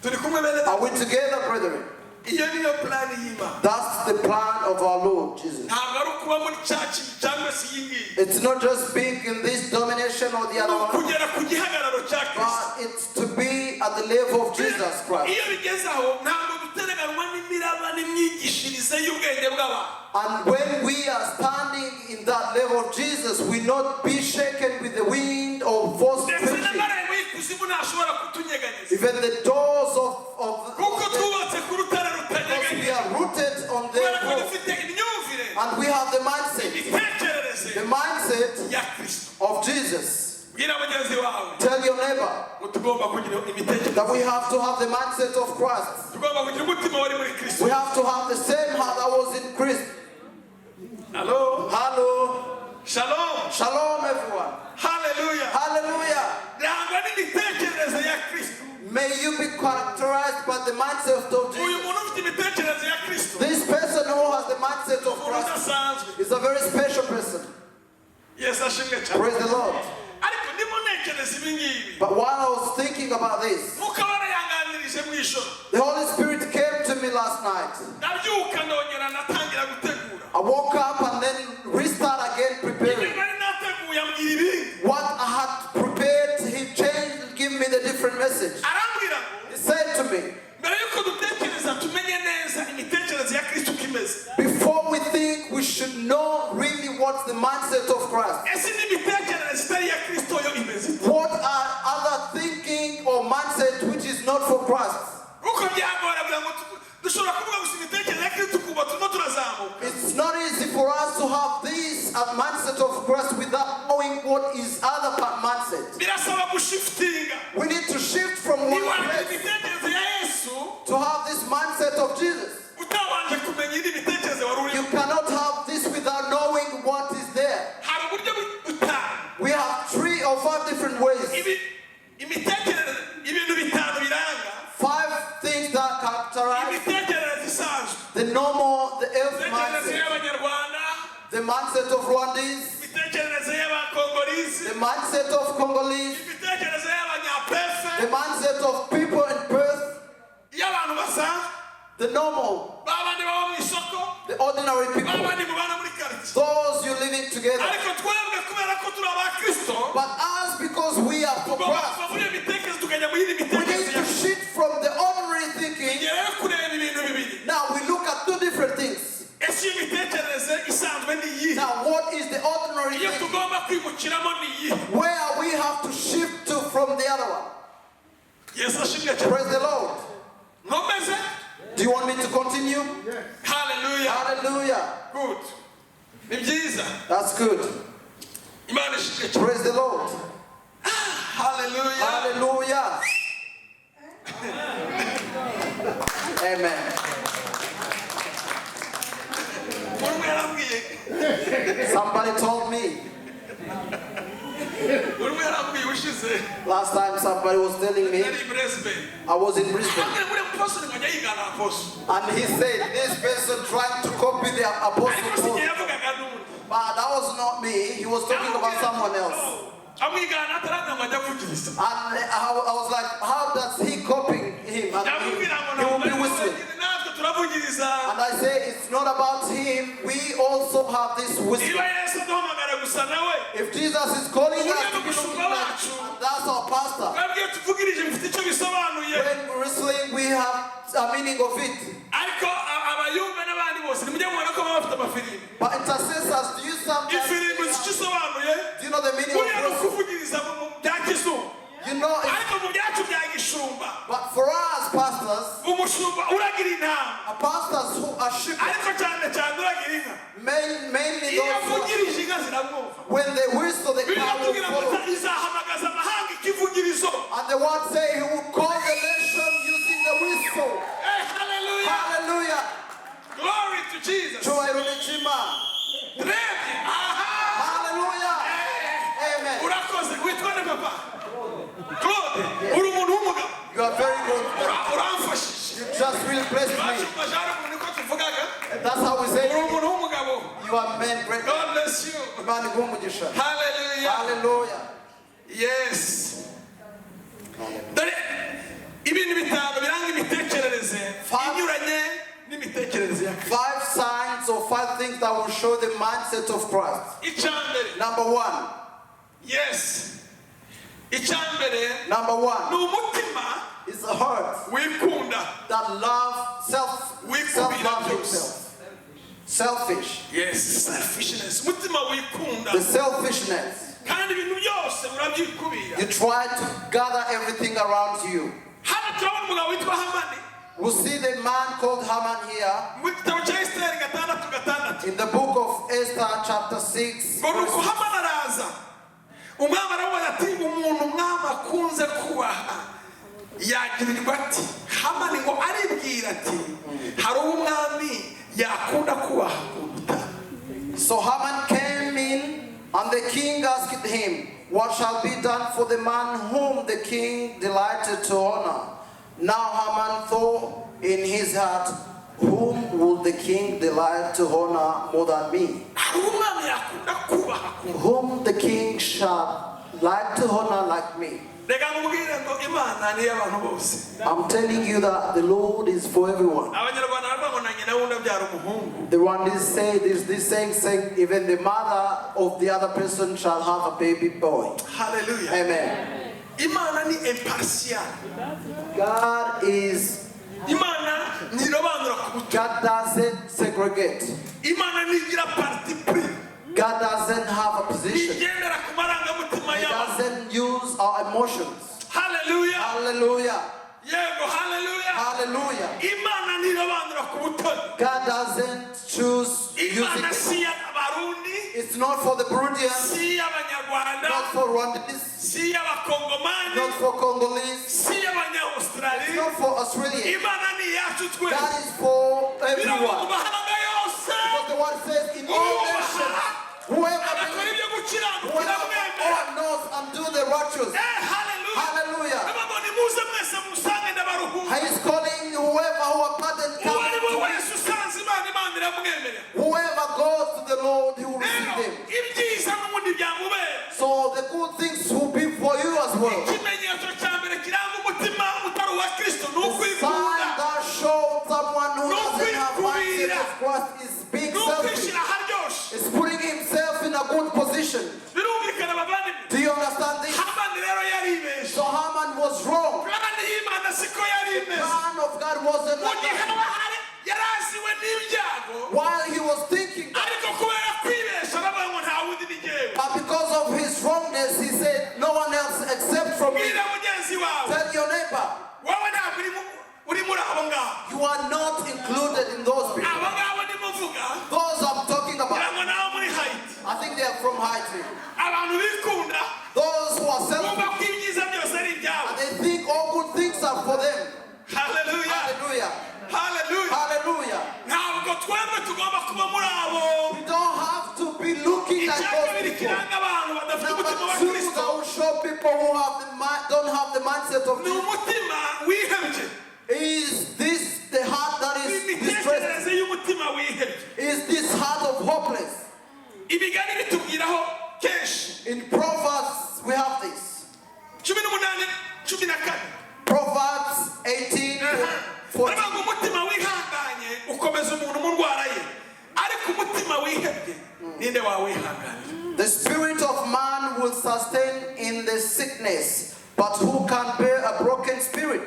Turi kumwe bene data? Are we together, brethren? Iyo niyo plan y'Imana. That's the plan of our Lord Jesus. Ntabwo ari ukuba muri church cyangwa se iyi ngiyi. It's not just being in this domination or the Ni other one, ukugera ku gihagararo cya Kristo. But it's to be at the level of Jesus Christ. Iyo bigeze aho ntabwo dutereganwa n'imiraba n'imyigishirize y'ubwenge bw'abantu. And when we are standing in that level of Jesus, we not be shaken with the wind or false Ndetse preaching. n'amarembo y'ikuzimu ntashobora kutunyeganyeza, Even the doors kuko of the, twubatse ku rutare because we rutanyeganyeza, are rooted on the kubera ko rock. Dufite imyumvire, And we have the mindset, imitekerereze the mindset ya Kristo. Of Jesus. Bwira mugenzi wawe Tell your neighbor ngo tugomba kugira imitekerereze that we have to have the mindset mindset of Christ. Tugomba kugira umutima wari muri Kristo. We have to have the same heart that was in Christ. Hello. Hello. Shalom. Shalom, everyone. Haleluya. Hallelujah. Rangwa n'imitekerereze ya Kristo. May you be characterized by the mindset of Uyu Jesus. muntu ufite imitekerereze ya Kristo, This person who has the mindset of umuntu Christ udasanzwe. is a very special person. Yesu ashimwe cyane. Praise the Lord. Ariko ndimo ntekereza ibi ngibi, But while I was thinking about this, Mwuka warayanganirije mu ijoro. The Holy Spirit came to me last night. Ndabyuka, ndongera ndatangira gutegura. I woke up and then restart again Ibyo preparing. nari nateguye ambwira ibindi. What I had prepared, he changed, give me the different message. Arambwira ngo He said to me, mbere yuko dutekereza tumenye neza imitekerereze ya Kristo uko imeze. Before we think, we should know really what's the mindset of Christ. Ese n'imitekerereze itari iya Kristo yo imeze ite? What are other thinking or mindset which is not for Christ? Kuko byagora kugira ngo dushobora kuvuga gusa imitekerereze ya Kristo kuva turimo turazamuka. It's not easy for us to have this mindset of Christ without knowing what is other part mindset. Birasaba gushiftinga. We need to shift from one Ntiwagira place imitekerereze ya Yesu to have this mindset of Jesus. utabanje kumenya indi mitekerereze wari You urimo. cannot have this without knowing what is there. Hari uburyo butanu. We have three or five different ways. Ibi imitekerereze, ibintu bitanu biranga Five things that characterize imitekerereze isanzwe. The normal, the earth Imitekerereze mindset. y'Abanyarwanda, The mindset of Rwandese, imitekerereze y'Abakongolizi, the mindset of Congolese, imitekerereze y'Abanyapefe, the mindset of people in Perth, y'abantu basanzwe, the normal, babandi baba mu isoko, the ordinary people, babandi mubana muri karitsiye. Those you living together. Ariko twebwe kubera ko turi abakristo, But us, because we are for tugomba Christ, kuva muri iyo mitekerereze tukajya mu yindi we need mitekerereze to shift from the ordinary thinking. Tugerayo kureba ibintu bibiri. Now we look at two different things. Ese iyo mitekerereze isanzwe ni iyihe? Now, what is the ordinary Iyo thinking? tugomba kwimukiramo ni iyihe? Where we have to shift to from the other one. Yesu ashimwe cyane. Praise the Lord. Nkomeze. Do you want me to continue? Haleluya. Hallelujah. Good, ni byiza. That's good. Imana ishimwe cyane. Praise the Lord. Haleluya. Hallelujah. Amen. Umuntu umwe yarambwiye, Somebody told me umuntu umwe yarambwiye ushize, last time, somebody was telling me nari i Brisbane. I was in Brisbane. Ambwira muri apostle ngo ajya yigana apostle. And he said this person trying to copy the apostle Ariko si Paul. jye yavugaga n'undi. But that was not me. He was talking about someone else. Amwigana atarambwira ngo ajya avugiriza. And I was like, how does he copying him? And Ndamubwira ngo he will be ntabwo ari whistling. wenyine, natwe turavugiriza. And I say, it's not about him. We also have this whistle. Niba Yesu aduhamagara gusa nawe, If Jesus is calling us to be looking like, that's our pastor. Twebwe iyo tuvugirije bifite icyo bisobanuye. When we're whistling, we have a meaning of it. Ariko abayumva n'abandi bose nimujye mubona ko baba bafite amafirimbi. But intercessors, do you sometimes Ifirimbi uzi icyo isobanuye? Do you know the meaning of Buriya ni whistle? ukuvugiriza mu bya kizungu. Ariko mu byacu bya gishumba, But for us pastors, umushumba uragira intama, pastors who are shepherds, ariko cyane cyane uragira inka, mainly iyo those who, avugirije inka ziramwumva. When they whistle, the Bibiliya cow will tubwira ngo follow. izahamagaza amahanga ikivugirizo. And the word say he will call the nation using the whistle. Eh, hallelujah. Hallelujah. Glory to Jesus. Cyubahiro n'Imana. Turebye aha. Hallelujah. Eh, Amen. urakoze. Witwa nde, papa? Claude, uri umuntu w'umugabo. You are very good. Uramfashije. You just really blessed me. Iwacu mu majyaruguru niko tuvugaga. That's how we say Uri it. Umuntu w'umugabo. You are men great. God bless you. Imana iguhe umugisha. Hallelujah. Hallelujah. Yes, dore ibintu bitanu biranga imitekerereze inyuranye n'imitekerereze ya Kristo. Five signs or five things that will show the mindset of Christ. Icya mbere. Number one. Yes, icya mbere Number one ni umutima is a heart wikunda. That love self, Wikubira self love byose. himself. Selfish. Yes, selfishness, umutima wikunda. The selfishness. Kandi ibintu byose urabyikubira. You try to gather everything around you. Hano turabona umugabo witwa Hamani. We see the man called Haman here Mu gitabo cya Esiteri 6:6. In the book of Esther, chapter 6. Ngo nuko Hamani araza, umwami aramubaza ati umuntu umwami akunze kubaha Yagirirwa ati Hamani ngo aribwira ati hari uwo umwami yakunda kubaha kuruta. So Haman came in, and the king asked him, "What shall be done for the man whom the king delighted to honor?" Now Haman thought in his heart, "Whom would the king delight to honor more than me?" Hari uwo umwami yakunda kubaha kuruta. Whom the king shall like to honor like me. Reka nkubwire ngo Imana ni iy'abantu bose. I'm telling you that the Lord is for everyone. Abanyarwanda baravuga ngo na nyina wundi abyara umuhungu. The one is say this saying, even the mother of the other person shall have a baby boy. Haleluya. Amen. Imana ni impartial. God is Imana ntirobanura ku butoni. God doesn't segregate. Imana ntigira parti pris. God doesn't have a position. Ntigendera ku marangamutima He y'abantu. doesn't use our emotions. Haleluya. Hallelujah. Yego, haleluya. Hallelujah. Imana ntirobanura ku butoni. God doesn't choose Imana using. Si iy'Abarundi, It's not for the Burundians, si iy'Abanyarwanda, not for Rwandese, si iy'Abakongomani, not for Congolese, si iy'Abanyaustrali. not for Australians. Imana ni iyacu twese. God is for Biravuga everyone. mahanga yose. Because the word says in all nations, whoever Agakora believes, ibyo gukiranukira whoever mwemera. all knows and do the righteous. Eh, haleluya. Hallelujah. Ndavuga ngo nimuze mwese musange ndabaruhura. He is calling whoever who are burdened Uwo come ari we to him. wese usanze Imana, Imana iramwemerera. Whoever goes to the Lord, he will receive Rero them. ibyiza n'ubundi byamubera. So the good things will be for you as well. Ikimenyetso cya mbere kiranga umutima utari uwa Kristo ni The ukwikunda, sign that shows someone who doesn't have mindset of Christ is being ni selfish. ukwishyira aharyoshye. Is putting himself in a good position. Birumvikana bavandimwe? Do you understand this? Hamani rero yaribeshe. So Haman was wrong. Plan y'Imana siko yari imeze. Plan of God wasn't Mu like gihe that. aba hari yari aziwe n'ibyago, While he was thinking that, ariko kubera kwibesha aravuga ngo nta wundi, ni jyewe. but because of his wrongness, he said, "No one else except from me." Bwira mugenzi wawe, Tell your neighbor, wowe ntabwo uri muri abo ngabo. you are not included in those people. Abo ngabo nimuvuga, Those I'm talking ngira about, ngo nabo muri Hayiti, I think they are from Haiti. Abantu bikunda, Those who are selfish, bumva ko ibyiza byose ari ibyabo. and they think all good things are for them. Haleluya. Hallelujah. Haleluya. Hallelujah. Ntabwo twebwe tugomba kuba muri abo. We don't have to be looking like Icya those kabiri people. kiranga abantu badafite Number umutima wa two, Kristo that will show people who have the mind, don't have the mindset of ni Jesus. umutima wihebye. Is this the heart that is distressed? Imitekerereze y'umutima wihebye. Is this heart of hopeless? Imigani bitubwiraho kenshi. In Proverbs, we have this. 18:14. Proverbs 18, 14. Baravuga ngo umutima wihanganye ukomeza umuntu mu ndwara ye, ariko umutima wihebye ninde wawihanganira? The spirit of man will sustain in the sickness, but who can bear a broken spirit?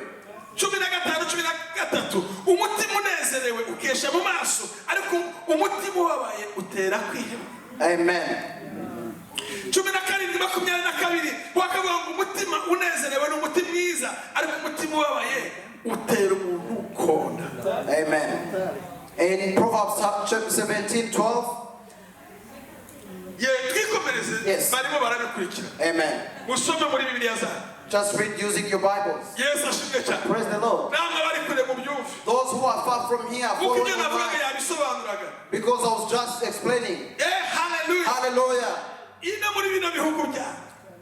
15:13, umutima unezerewe ukesha mu maso, ariko umutima ubabaye utera kwiheba. Amen. 17:22 wakavuga ngo umutima unezerewe ni umuti mwiza, ariko umutima ubabaye utera umuntu konda. Amen. In Proverbs chapter 17, 12. Ye twikomereze. Yes. Barimo barabikurikira. Amen. Musome muri Bibiliya zanyu. Just read using your Bibles. Yesu ashimwe cyane. Praise the Lord. Namwe bari kure mu byumve. Those who are far from here, Kuko follow ibyo navugaga online. Yabisobanuraga. Because I was just explaining. Eh, haleluya. Hallelujah. Ino muri bino bihugu bya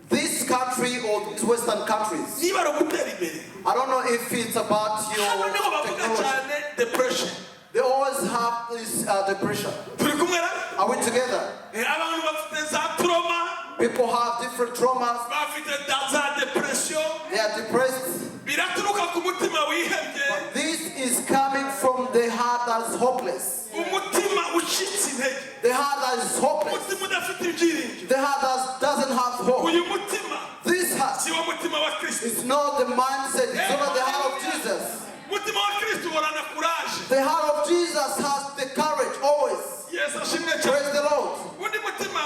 This country or these Western countries, niba ari ugutera imbere, I don't know if it's about your hano niho bavuga technology. Cyane depression. They always have this depression. Turi kumwe na Are we together? Eh, abantu bafite za trauma, People have different traumas. Bafite za depression. They are depressed. Biraturuka ku mutima wihebye. But this is coming from the heart that is hopeless. Umutima ucitse intege. The heart that is hopeless. Umutima udafite ibyiringiro. The heart that doesn't have hope. Uyu mutima This heart si wo mutima wa Kristo. is not the mindset, it's not the heart of Jesus. Umutima wa Kristo uhorana courage. The heart of Jesus has the courage always. Yesu ashimwe cyane. Praise the Lord. Undi mutima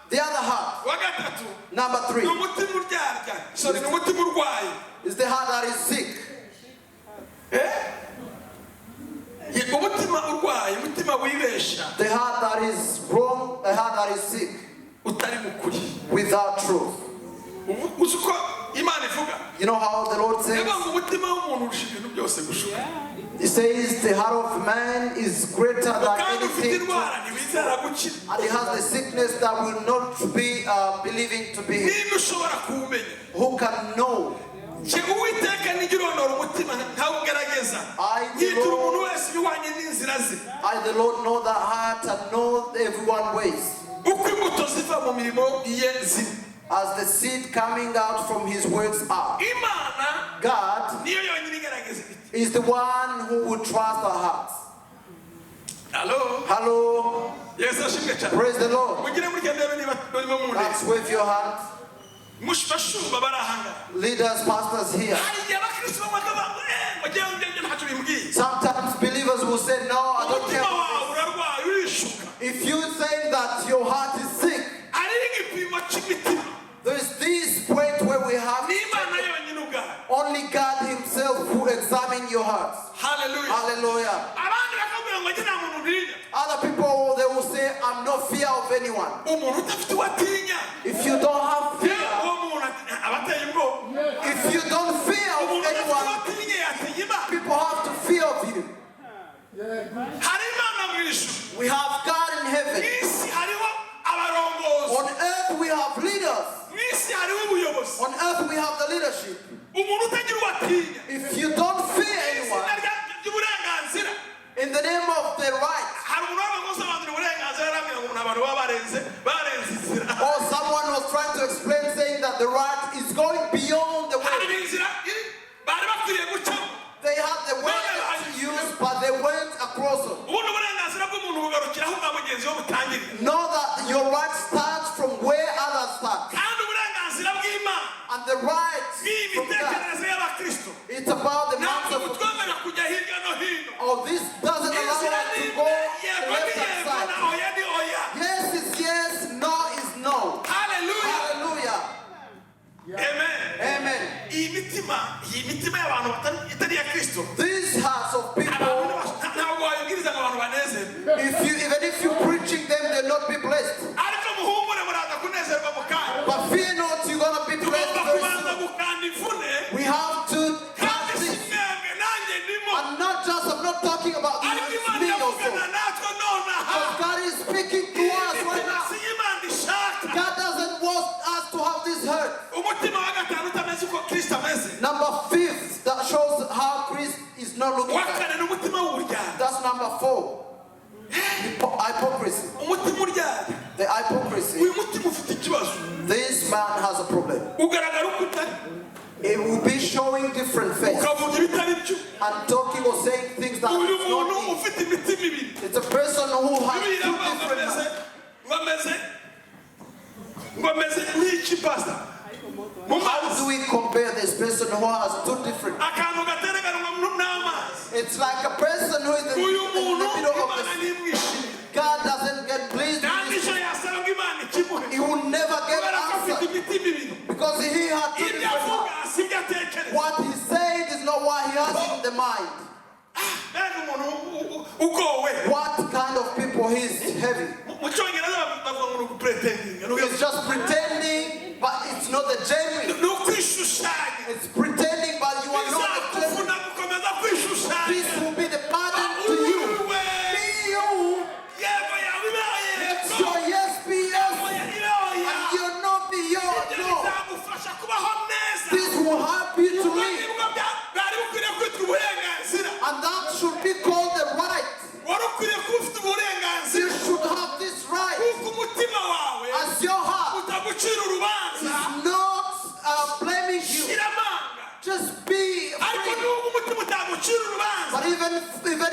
The other heart, wa gatatu, number ni three, umutima uryarya, sorry, ni umutima urwaye. Is the heart that is sick. Eh? Ye, umutima urwaye, umutima wibesha, The heart that is wrong, the heart that is sick, utari mu kuri. Without truth. Ubu- uzi uko Imana ivuga? You know how the Lord says? Niyo ngo umutima w'umuntu urusha ibintu byose gushuka. He says the heart of man is greater than Kandi ufite anything. indwara ntiwizera gukira. And he has the sickness that will not be believing to be healed. Niba ushobora kuwumenya. Who can know? Jye Uwiteka nijya urondora umutima nkawugerageza, I, the nyitura umuntu Lord, wese ibihwanye n'inzira ze, I, the Lord, know the heart and know everyone ways. Uko imbuto ziva mu mirimo ye ziri. As the seed coming out from his words are. Imana God niyo yonyine igerageza imitima. Is the one who would trust our hearts. Hello? Hello. Yesu ashimwe cyane. Praise the Lord. Mugire mutya ndebe niba murimo mundeba. Let's wave your hand. Bashumba bari ahangaha. Leaders, pastors here. Hari igihe abakristo bamwe bakavuga ngo eh mugihe njye ntacyo bimbwiye. Sometimes believers will say, "No, I don't Umutima care." wawe urarwaye urishuka. If you think that your heart is sick, Ari igipimo cy'imitima. There is this point where we have Ni Imana yonyine ubwayo. Only God Himself who examine your hearts. Haleluya. Hallelujah. Abandi bakabwira ngo njye nta muntu ntinya. Other people, they will say, "I'm no fear of anyone." Umuntu udafite uwo atinya, If you don't have fear, uwo muntu aba ateye ubwoba. If you don't fear of Umuntu udafite uwo anyone, atinya yatinya Imana. People have to fear of you. Hari Imana mu ijuru. We have God in Mu heaven. Isi hariho abarongozi. On earth we have leaders. Mu isi hariho ubuyobozi. On earth we have the leadership. Umuntu utagira uwo atinya, If you don't fear izina anyone, ry'uburenganzira. In the name of the right, Hari umuntu wabaga usobanura uburenganzira yarambwira ngo umuntu abantu baba barenze inzira. Or someone was trying to explain, saying that the right is going beyond the Hari way. Inzira bari bakwiriye gucamo. They had the way to use, but they went across it. Ubundi uburenganzira bw'umuntu bugarukira aho ubwa mugenzi we butangirira. Know that your right starts from where others start. Kandi uburenganzira bw'Imana, And the right bw'iyi from God, mitekerereze y'abakristo, it's about the ntabwo mindset of butwemerera kujya hirya no hino. Oh, this doesn't allow Inzira us ni to imwe, go yego left ni and yego side. Na oya ni oya. Yes is yes, no is no. Haleluya. Hallelujah. Amen. Amen. Iyi mitima y'abantu itari iya Kristo, These hearts of abantu people, ntabwo wayibwiriza ngo abantu banezerwe. If you even if you're preaching them, they'll not be blessed. Ariko muhumure muraza kunezerwa mu kanya. But fear not, you're gonna be blessed Tugomba very kubanza soon. gukanda imvune. We have to Kandi touch si this. mwebwe nanjye ndimo. And not just, I'm not talking about you, Ariko it's Imana me also. iravugana natwe nonaha. Because God is speaking to us right Imitima now. si Imana ishaka. God doesn't want us to have this hurt. Umutima wa gatanu utameze uko Kristo ameze, Number fifth, that shows how Christ is not looking uwa at. kane ni umutima w'uburyarya. That's number four. Hypocrisy. Umutima uryarya. The hypocrisy. Uyu mutima ufite ikibazo. This man has a problem. Ugaragara uko utari, It will be showing different face ukavuga ibitari byo. And talking or saying things that Uyu is muntu not it. Ufite imitima ibiri. It's a person who has Bibiliya two iravuga ngo different ameze hearts. ngo ameze nk'iki, pastor, mu How mazi. do we compare this person who has two different? Akantu gaterekanwa n'amazi. It's like a person who is in, Uyu in the muntu middle of Imana the sea. ntimwishimiye. God doesn't get pleased Nta with this. n'icyo yasaba ngo Imana ikimuhe, He will never get kubera ko afite answer imitima ibiri. Because he had two Ibyo different avuga hearts. si ibyo atekereza. What he said is not what he has in the mind. Mbega umuntu ugowe! What kind of people he is having? Mu cyongereza bavuga ngo ni ugupretendinga. It's just pretending, but it's not the genuine. Ni ukwishushanya. It's pretending, but you are not the genuine. Bizakuvuna gukomeza kwishushanya. This will be the burden to you. Uwe Be you. Yego yawe ibe Let yego. your yes be yes, Oya ibe oya. And your no be your Ibyo no. bizagufasha kubaho neza. This will help you to Ubwo live, nibwo bwari bukwiriye kwitwa uburenganzira. And that should be called the right. Wari ukwiriye kuba ufite uburenganzira, You should have this right, kuko umutima wawe as your heart utagucira urubanza. Is not blaming you. Shira amanga. Just be Ariko free. nubwo umutima utagucira urubanza, But even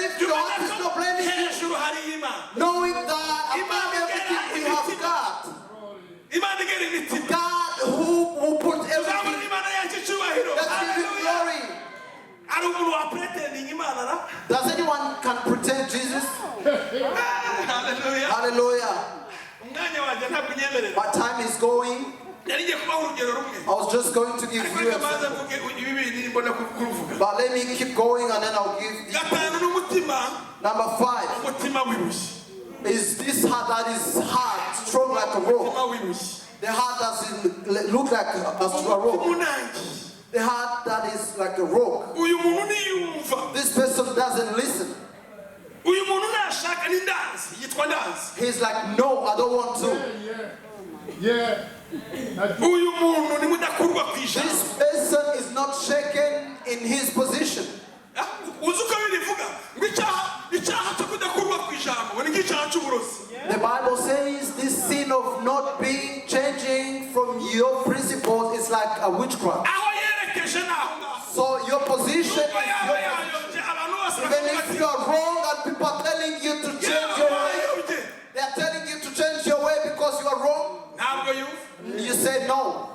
if your heart is not blaming you, hejuru hari Imana. Knowing that above everything we have God, Imana igera imitima. God who put Tuzabona everything. Imana yacu icyubahiro. Let's give Him Hallelujah. glory. Hari umuntu wapretendinga Imana ra? Does anyone can pretend Jesus? Hallelujah. Hallelujah. Umwanya wanjye ntabwo unyemerera. My time is going. Nari ngiye kubaha urugero rumwe, I was just going to give ariko you reka mbanze example. mvuge ibi bindi mbona kuruvuga. But let me keep going and then I'll give the Gatanu n'umutima, number five umutima w'ibuye. Is this heart that is hard, strong like a rock. Umutima w'ibuye. The heart doesn't look like a rock. Umutima unangiye. The heart that is like a rock. Uyu muntu ntiyumva. This person doesn't listen. Uyu muntu ntashaka, ni ndanzi, yitwa ndanzi. He's like, "No, I don't want to." Uyu muntu ni mudakurwa ku ijambo. This person is not shaken in his position. Ah, uzi uko birivuga ngo icyaha cyo kudakurwa ku ijambo ngo ni nk'icyaha cy'uburozi. The Bible says this sin of not being changing from your principles is like a witchcraft. Aho yerekeje ni aho ngaho. So your position Nubwo is yaba your yayobye, abantu bose Even bakavuga if ati, you are wrong and people are telling you to change "Yewe, your way, wayobye." they are telling you to change your way because you are wrong. Ntabwo yumva. You say no.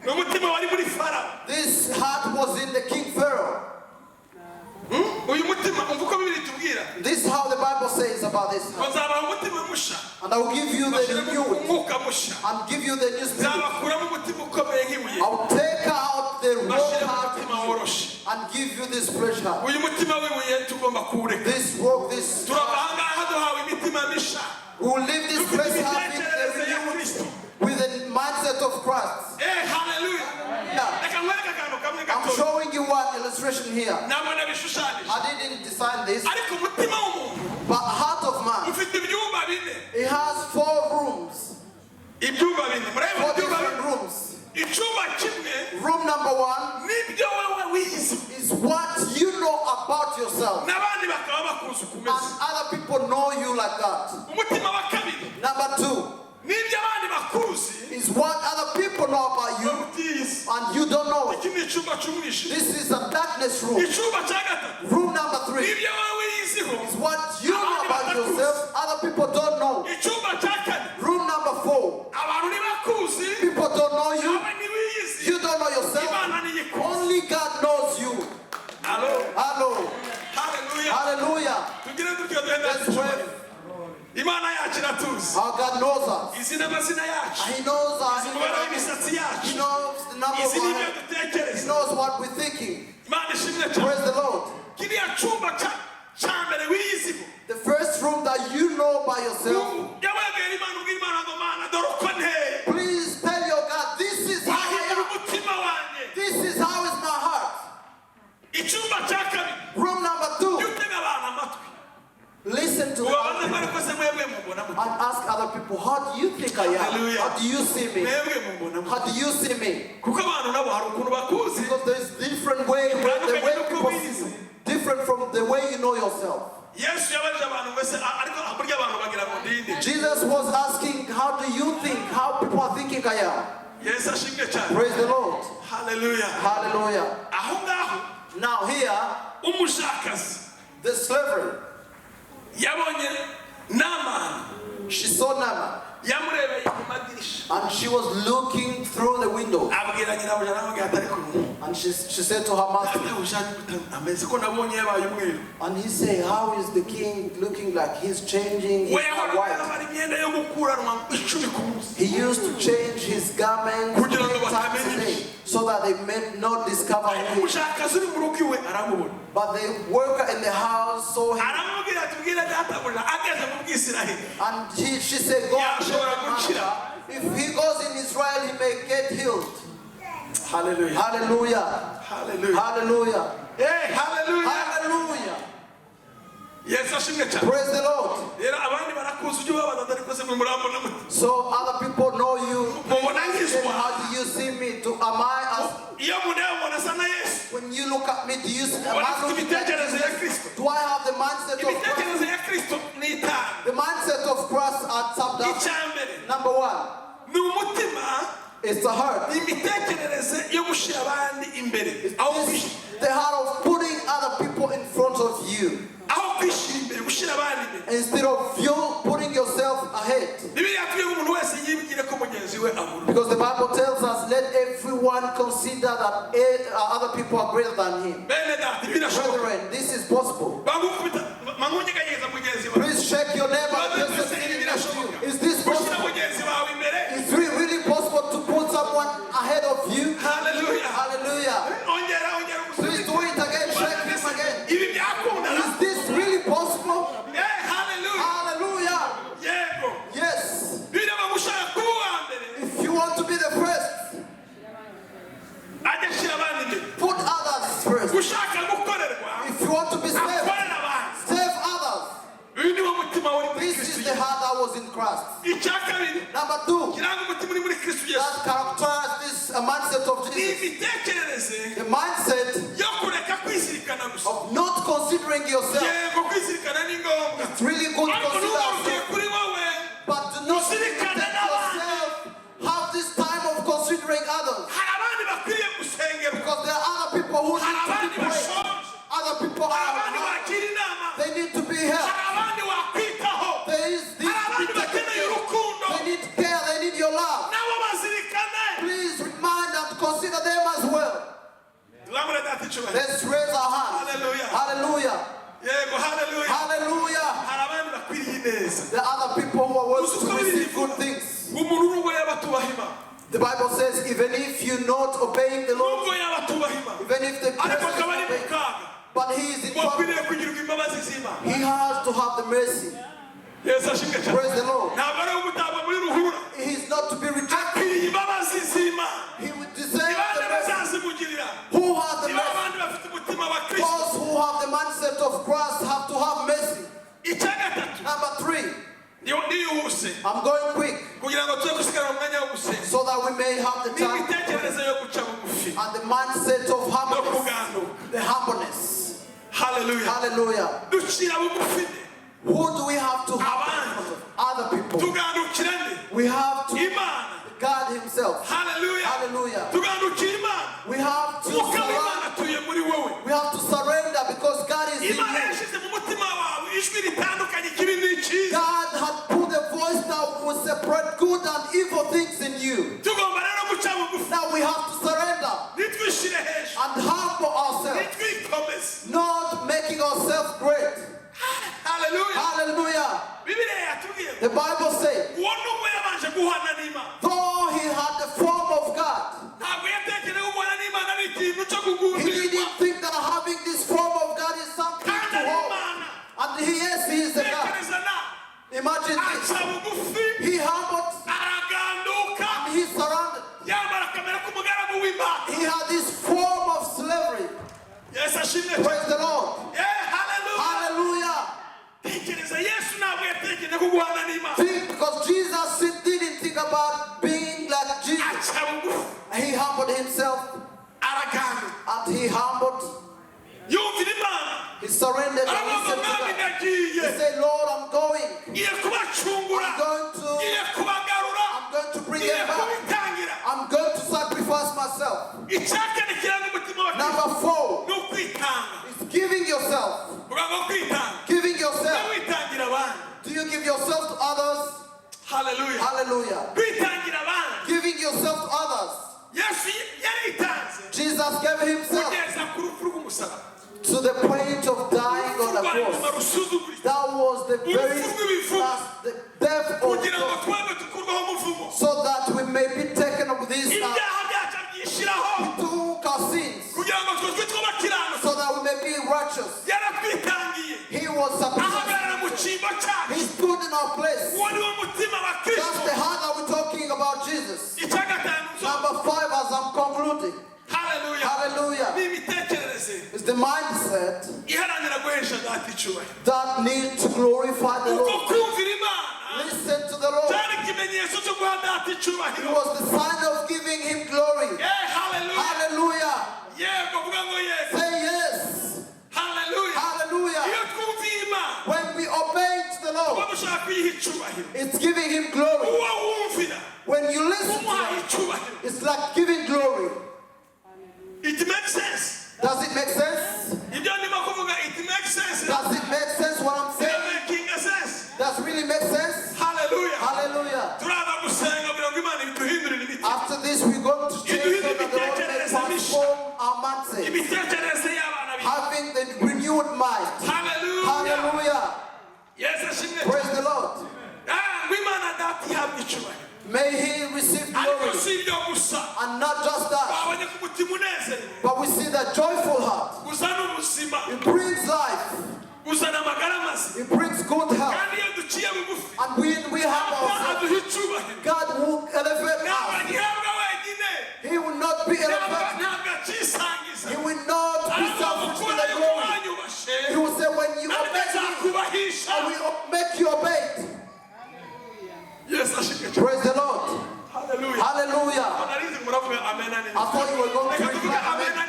Ni umutima wari muri Farawo. This heart was in the king Pharaoh. Uyu mutima, umva uko Bibiliya itubwira. This is how the Bible says about this Ngo heart. nzabaha umutima musha, And I will give you the bashyiremo new umwuka musha, and give you the new spirit. nzabakuramo umutima ukomeye nk'ibuye, I will take out the rock bashyiremo heart in umutima you woroshe. and give you this fresh heart. Uyu mutima w'ibuye tugomba kuwureka. This rock, this Turava aha ngaha duhawe imitima misha, we will leave this dufite place having the imitekerereze ya renewed Kristo. with the mindset of Christ. Eh, haleluya. Yeah. Reka nkwereke akantu kamwe I'm gatoya. showing you one illustration here. Ntabwo nabishushanyije, I didn't design this, ariko umutima w'umuntu but heart of man, ufite ibyumba bine. it has four rooms, Ibyumba bine, murabibona? four Ibyumba different bine. rooms. Icyumba kimwe Room number one nibyo wowe wize, is what you know about yourself, n'abandi bakaba bakuzi uko and umeze. other people know you like that. Umutima wa kabiri Number two nibyo abandi bakuzi, is what other people know about you, utiyizi. and you don't know it. Iki ni icyumba cy'umwijima. This is a darkness room. Icyumba cya gatatu Room number three nibyo wowe wiyiziho, is what you know about yourself, other people don't know. Icyumba cya kane, Room number four, abantu ntibakuzi, people don't know you, nawe ntiwiyizi, you don't know yourself. Imana niyikuzi. Only God knows you. Alo. Hello. Haleluya. Hallelujah. Tugire dutyo duhenda. Let's pray. Imana yacu iratuzi. Our God knows us. Izi n'amazina yacu, He knows our izi umubare w'imisatsi yacu, He knows the number izi of our n'ibyo hair. He dutekereza. knows what we're thinking. Imana ishimwe cyane. Praise the Lord. Kiriya cyumba cya mbere wiyiziho, The first room that you know by yourself, yababwira Imana, ubwira Imana ngo "Mana, dore uko nteye." please tell your God, "This is how I Wahindura am. Umutima wanjye. This is how is my heart." Icyumba cya kabiri, Room number two, jya utega abantu amatwi, listen to ubabaze other ngo people ariko se mwebwe mubona mute? and ask other people, "How do you think I am? Hallelujah. How do you see me? Mwebwe mubona mute?" How do you see me?" Kuko abantu nabo hari ukuntu bakuzi. Because there's different way where the way people see you, different from the way you know yourself. Yesu yabajije abantu ngo ese ariko burya abantu bagira ngo ndinde? Jesus was asking, "How do you think, how people are thinking I am?" Yesu ashimwe cyane. Praise the Lord. Haleluya. Hallelujah. Aho ngaho, Now here, umushakazi the slavery, yabonye Namani. She saw Naaman Yamurebeye mu madirisha, and she was looking through the window. Abwira nyirabuja, aramubwira ati ariko ubu And she said to her master, databuja ameze ko nabonye yabaye umweru. And he said, "How is the king looking like he's changing? We He's not yahoraga white." yambara imyenda yo gukuranwa 10 ku munsi. He used to change his garments Kugira ngo 10 times a batamenya. day so that they may not discover who he is. Umushakazi uri mu rugo iwe aramubona. But the worker in the house saw him Aramubwira ati bwira databuja ageze mu Bwisiraheli, and she said, "Go and tell Yashobora the gukira. master. If he goes in Israel, he may get healed." Haleluya. Hallelujah. Haleluya. Hallelujah. Eh, haleluya. Hallelujah. Yesu ashimwe cyane. Praise the Lord. Rero abandi barakuzi, ujye ubabaza ariko se mwe murambona mute? So other people know you. Mubona Then nkizwa? how do you see me? Am I as Iyo mundeba mubona asa na Yesu? When you look at me, do you see am Ubona I afite looking like imitekerereze ya Jesus? Kristo? Do I have the mindset of Christ? Imitekerereze ya Kristo ni itanu. The mindset of Christ are summed up. Icya mbere Number one, ni umutima, it's the heart. Ni imitekerereze yo gushyira abandi imbere aho It's the heart of putting other people in front of you aho kwishyira imbere, gushyira abandi imbere. Instead of you putting yourself ahead. Bibiliya yatubwiye ngo umuntu wese yibwire ko mugenzi we amurusha. Because the Bible tells us, "Let everyone consider that other people are greater than him." Bene data, birashoboka. Brethren, this is possible. Bangukubita mangunyeganyeza mugenzi wawe. Please shake your neighbor, the person sitting next to you. Is this Gushyira possible? mugenzi wawe imbere. Is it really possible to put someone ahead of you? Haleluya. Hallelujah. Ongera, ongera. Please do it again. Shake him again. Ibi byakunda? Is this really possible? Eh, haleluya. Hallelujah. Yego. Yes. Biraba gushaka kuba uwa mbere, If you want to be the first, ajya ashyira abandi imbere. Imitekerereze The mindset yo kureka kwizirikana gusa. Of not considering yourself. Yego, kwizirikana ni ngombwa, It's really good to ariko consider ntugaruke yourself, kuri wowe. but do not Uzirikane take n'abandi. yourself. Have this time of considering others. Hari abandi bakwiriye gusengerwa. Because there are other people who Hari need to abandi be prayed. bashonje. Other people Hari abandi are wagira inama. they need to be helped. Hari abandi wakwitaho. There is this Hari abandi bakeneye urukundo. They need care, they need your love. Nabo bazirikane. Please remind and consider them as well. Tuzamure Data icyubahiro. Let's raise our hands. Hallelujah. Hallelujah. Yego, haleluya. Hallelujah. Hari abandi bakwiriye ineza. There are other people who are worth to receive good things. Umuntu nubwo yaba atubaha Imana, The Bible says, even if you're not obeying the Lord, nubwo yaba atubaha Imana, even if the ariko person is akaba ari mu obeying, kaga, but he is in trouble, wakwiriye kugirirwa imbabazi z'Imana. He has to have the mercy. Yesu ashimwe cyane. Praise the Lord. Ntabwo ari ugutabwa muri ruhurura. He is not to be rejected. Akwiriye imbabazi z'Imana. He would deserve Ni bande the mercy. bazazimugirira? Who has the Ni ba mercy? bandi bafite umutima wa Kristo. Those who have the mindset of Christ have to have mercy. Icya gatatu, Number three, nihuse I'm going quick kugira ngo tuze gusigara mu mwanya wo gusenga, so that we may have the time n'imitekerereze yo guca bugufi and the mindset of no humbleness. kuganduka. The humbleness. Haleluya. Hallelujah. Ducira bugufi nde? Who do we have to have in front of? Other people. Tugandukira nde? We have to Imana. God Himself. Haleluya. Hallelujah. Tugandukira Imana. We have to Umwuka w'Imana surrender. atuye muri wowe. We have to surrender because God is in Imana you. Yashyize mu mutima wawe ijwi ritandukanye ikibi n'icyiza. God had put a voice that will separate good and evil things in you. Tugomba rero guca bugufi, Now we have to surrender ntitwishyire hejuru, and humble ourselves, ntitwikomeze. Not making ourselves great. Haleluya. Hallelujah. Bibiliya yatubwiye The Bible says, uwo nubwo yabanje guhana n'Imana, though he had the form of God, ntabwo yatekereje ko guhana n'Imana ari ikintu cyo he kugundirwa, didn't think that having this form of God is something kandi to ari hold. Imana. And he, yes, he is the God. Tekereza nawe. Imagine this. Aca bugufi, He humbled araganduka, and he surrendered. Yambara akamera k'umugaragu w'Imana. He had this form of slavery. Yesu ashimwe cyane. Praise the Lord. Eh, haleluya. Hallelujah. Tekereza, Yesu ntabwo yatekereje ko guhana n'Imana. Think, because Jesus didn't think about being like Jesus. Aca bugufi, He humbled himself araganduka, and he humbled. Yumvira Imana. He surrendered and Aravuga ngo listened to Mwami God. ndagiye, He said, "Lord, I'm going. Ngiye kubacungura, I'm going to ngiye kubagarura, I'm going to bring ngiye them back. kubitangira. I'm going to sacrifice myself." Icya kane kiranga umutima wa Kristo Number four ni ukwitanga. Is giving yourself. Uvuga ngo kwitanga. Giving yourself. Witangira abandi. Do you give yourself to others? Haleluya. Hallelujah. Kwitangira abandi. Giving yourself to others. Yesu yaritanze Jesus gave himself kugeza ku rupfu rw'umusaraba. To the point of dying on the Urupfu rwa nyuma cross. rusuzuguritse. That was the very last, the death of Kugira ngo God, twebwe dukurweho umuvumo. So that we may be taken of this Ibyaha byacu abyishyiraho took our sins, kugira ngo twe twitwe abakiranutsi. So that we may be righteous. Yaratwitangiye, He was sacrificed. Ahagarara mu cyimbo cyacu. He stood in our place. Uwo ni wo mutima wa That's Kristo. The heart that we're talking about, Jesus. Icya gatanu nso Number five, as I'm concluding. Haleluya. Hallelujah. Ni imitekerereze It's the mindset iharanira guhesha Data icyubahiro. That needs to glorify the Uko Lord. kumvira Imana Listen to the Lord. Cyari ikimenyetso cyo guha Data It icyubahiro. Was the sign of giving him glory. Eh, haleluya. Hallelujah. Yego, vuga ngo yego. Say yes. Haleluya. Hallelujah. Iyo twumviye Imana, When we obey to the tuba Lord, dushaka kuyiha icyubahiro. It's giving him glory. Uwo wumvira, When you listen to umuhaye him, icyubahiro. It's like giving glory. It makes sense. Does it make sense? Ibyo ndimo kuvuga, it makes sense. Does it make sense what I'm saying? Making sense. Does really make sense? Haleluya. Hallelujah. Turaza gusenga kugira ngo Imana iduhindurire imitima, After this, we're going to change so that the Lord may transform our mindset. Imitekerereze y'abana be. Having the renewed mind. Haleluya. Hallelujah. Yesu ashimwe. Praise the Lord. Ah, ngo Imana Data ihabwe icyubahiro. May He receive Ariko glory. Si ibyo gusa. And not just that, Twabonye ko umutima unezerewe but we see the joyful heart. Uzana ubuzima, It brings life. Uzana amagara mazima. It brings good health. Kandi iyo duciye bugufi, And when we have Data ourselves, aduha icyubahiro. God will elevate Ntabwo us. agihabwa wenyine. He will not be Ntabwo elevated. Ntabwo acyisangiza. He will not be Ariko selfish with gukora the yuko glory. wanyubashe, He will say, "When you nanjye obey me, nzakubahisha. I will make you obey." Yesu ashimwe cyane. Praise the Lord. Haleluya. Hallelujah. Narizi muravuga amena neza. I thought you were going to Reka tuvuge reply amena amen.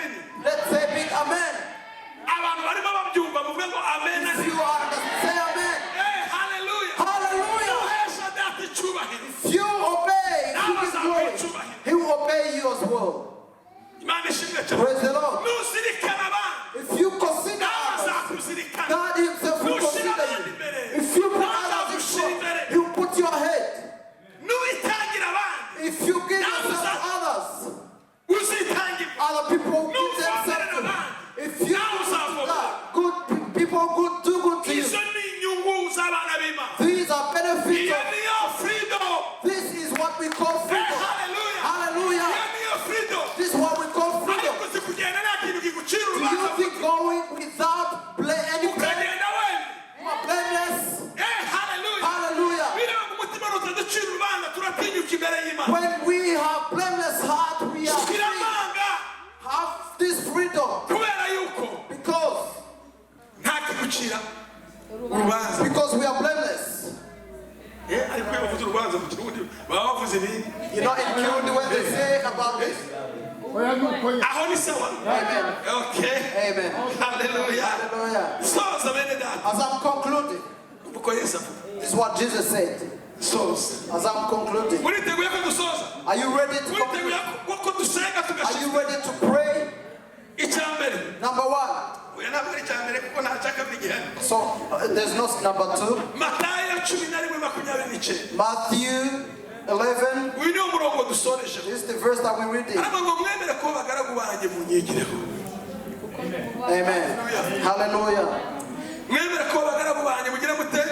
Amen. If you are, say amen. Eh, hallelujah. Hallelujah. Nuhesha data icyubahiro, If you obey, if you give glory, He will obey you as well. Imana ishimwe cyane. Praise the Lord. Nuzirikana abandi, If you consider nawe others, azakuzirikana. God Himself will consider you. If you put others in front, He will put your head. Nuwitangira abandi, If you give yourself to others, uzitangirwa. other people will give themselves to you. If you do good to God, good people good do good to you. Izo ni inyungu z'abana b'Imana. These are benefits Iyo of niyo freedom. this is what we call Eh, freedom. hallelujah. Hallelujah. Iyo niyo freedom. This is what we call freedom. Ariko si kugenda nta kintu kigucira Do you urubanza, think going without any blame, ukagenda wemye. you are blameless? Eh, hallelujah. Hallelujah. Biranga umutima rutaducira urubanza, turatinyuka imbere y'Imana. When we have blameless heart, we are free. Turamanga Have this freedom kubera yuko because nta kigucira urubanza. because we are blameless. Eh, ariko iyo bavuze urubanza mu Kirundi baba bavuze ibindi. In Kirundi when they say about this. Oya nuko nyine. Aho ni sawa. Amen. Okay. Amen. Hallelujah. Hallelujah. Soza, bene data. As I'm concluding, Uko Yesu avuga. this is what Jesus said. Soza. As I'm concluding, Muriteguye ko dusoza? are you ready to conclude? Muriteguye ko dusenga Are tugashika? you ready to pray? Icya mbere. Number one. Oya, ntabwo ari icya mbere kuko nta cya kabiri gihari. So there's no number two. Matayo 11:29. Matthew 11. Uyu niwo murongo dusorejeho. This is the verse that we're reading. Aravuga ngo mwemere kuba abagaragu banjye munyigireho. Amen. Hallelujah. Mwemere kuba abagaragu banjye mugire mute?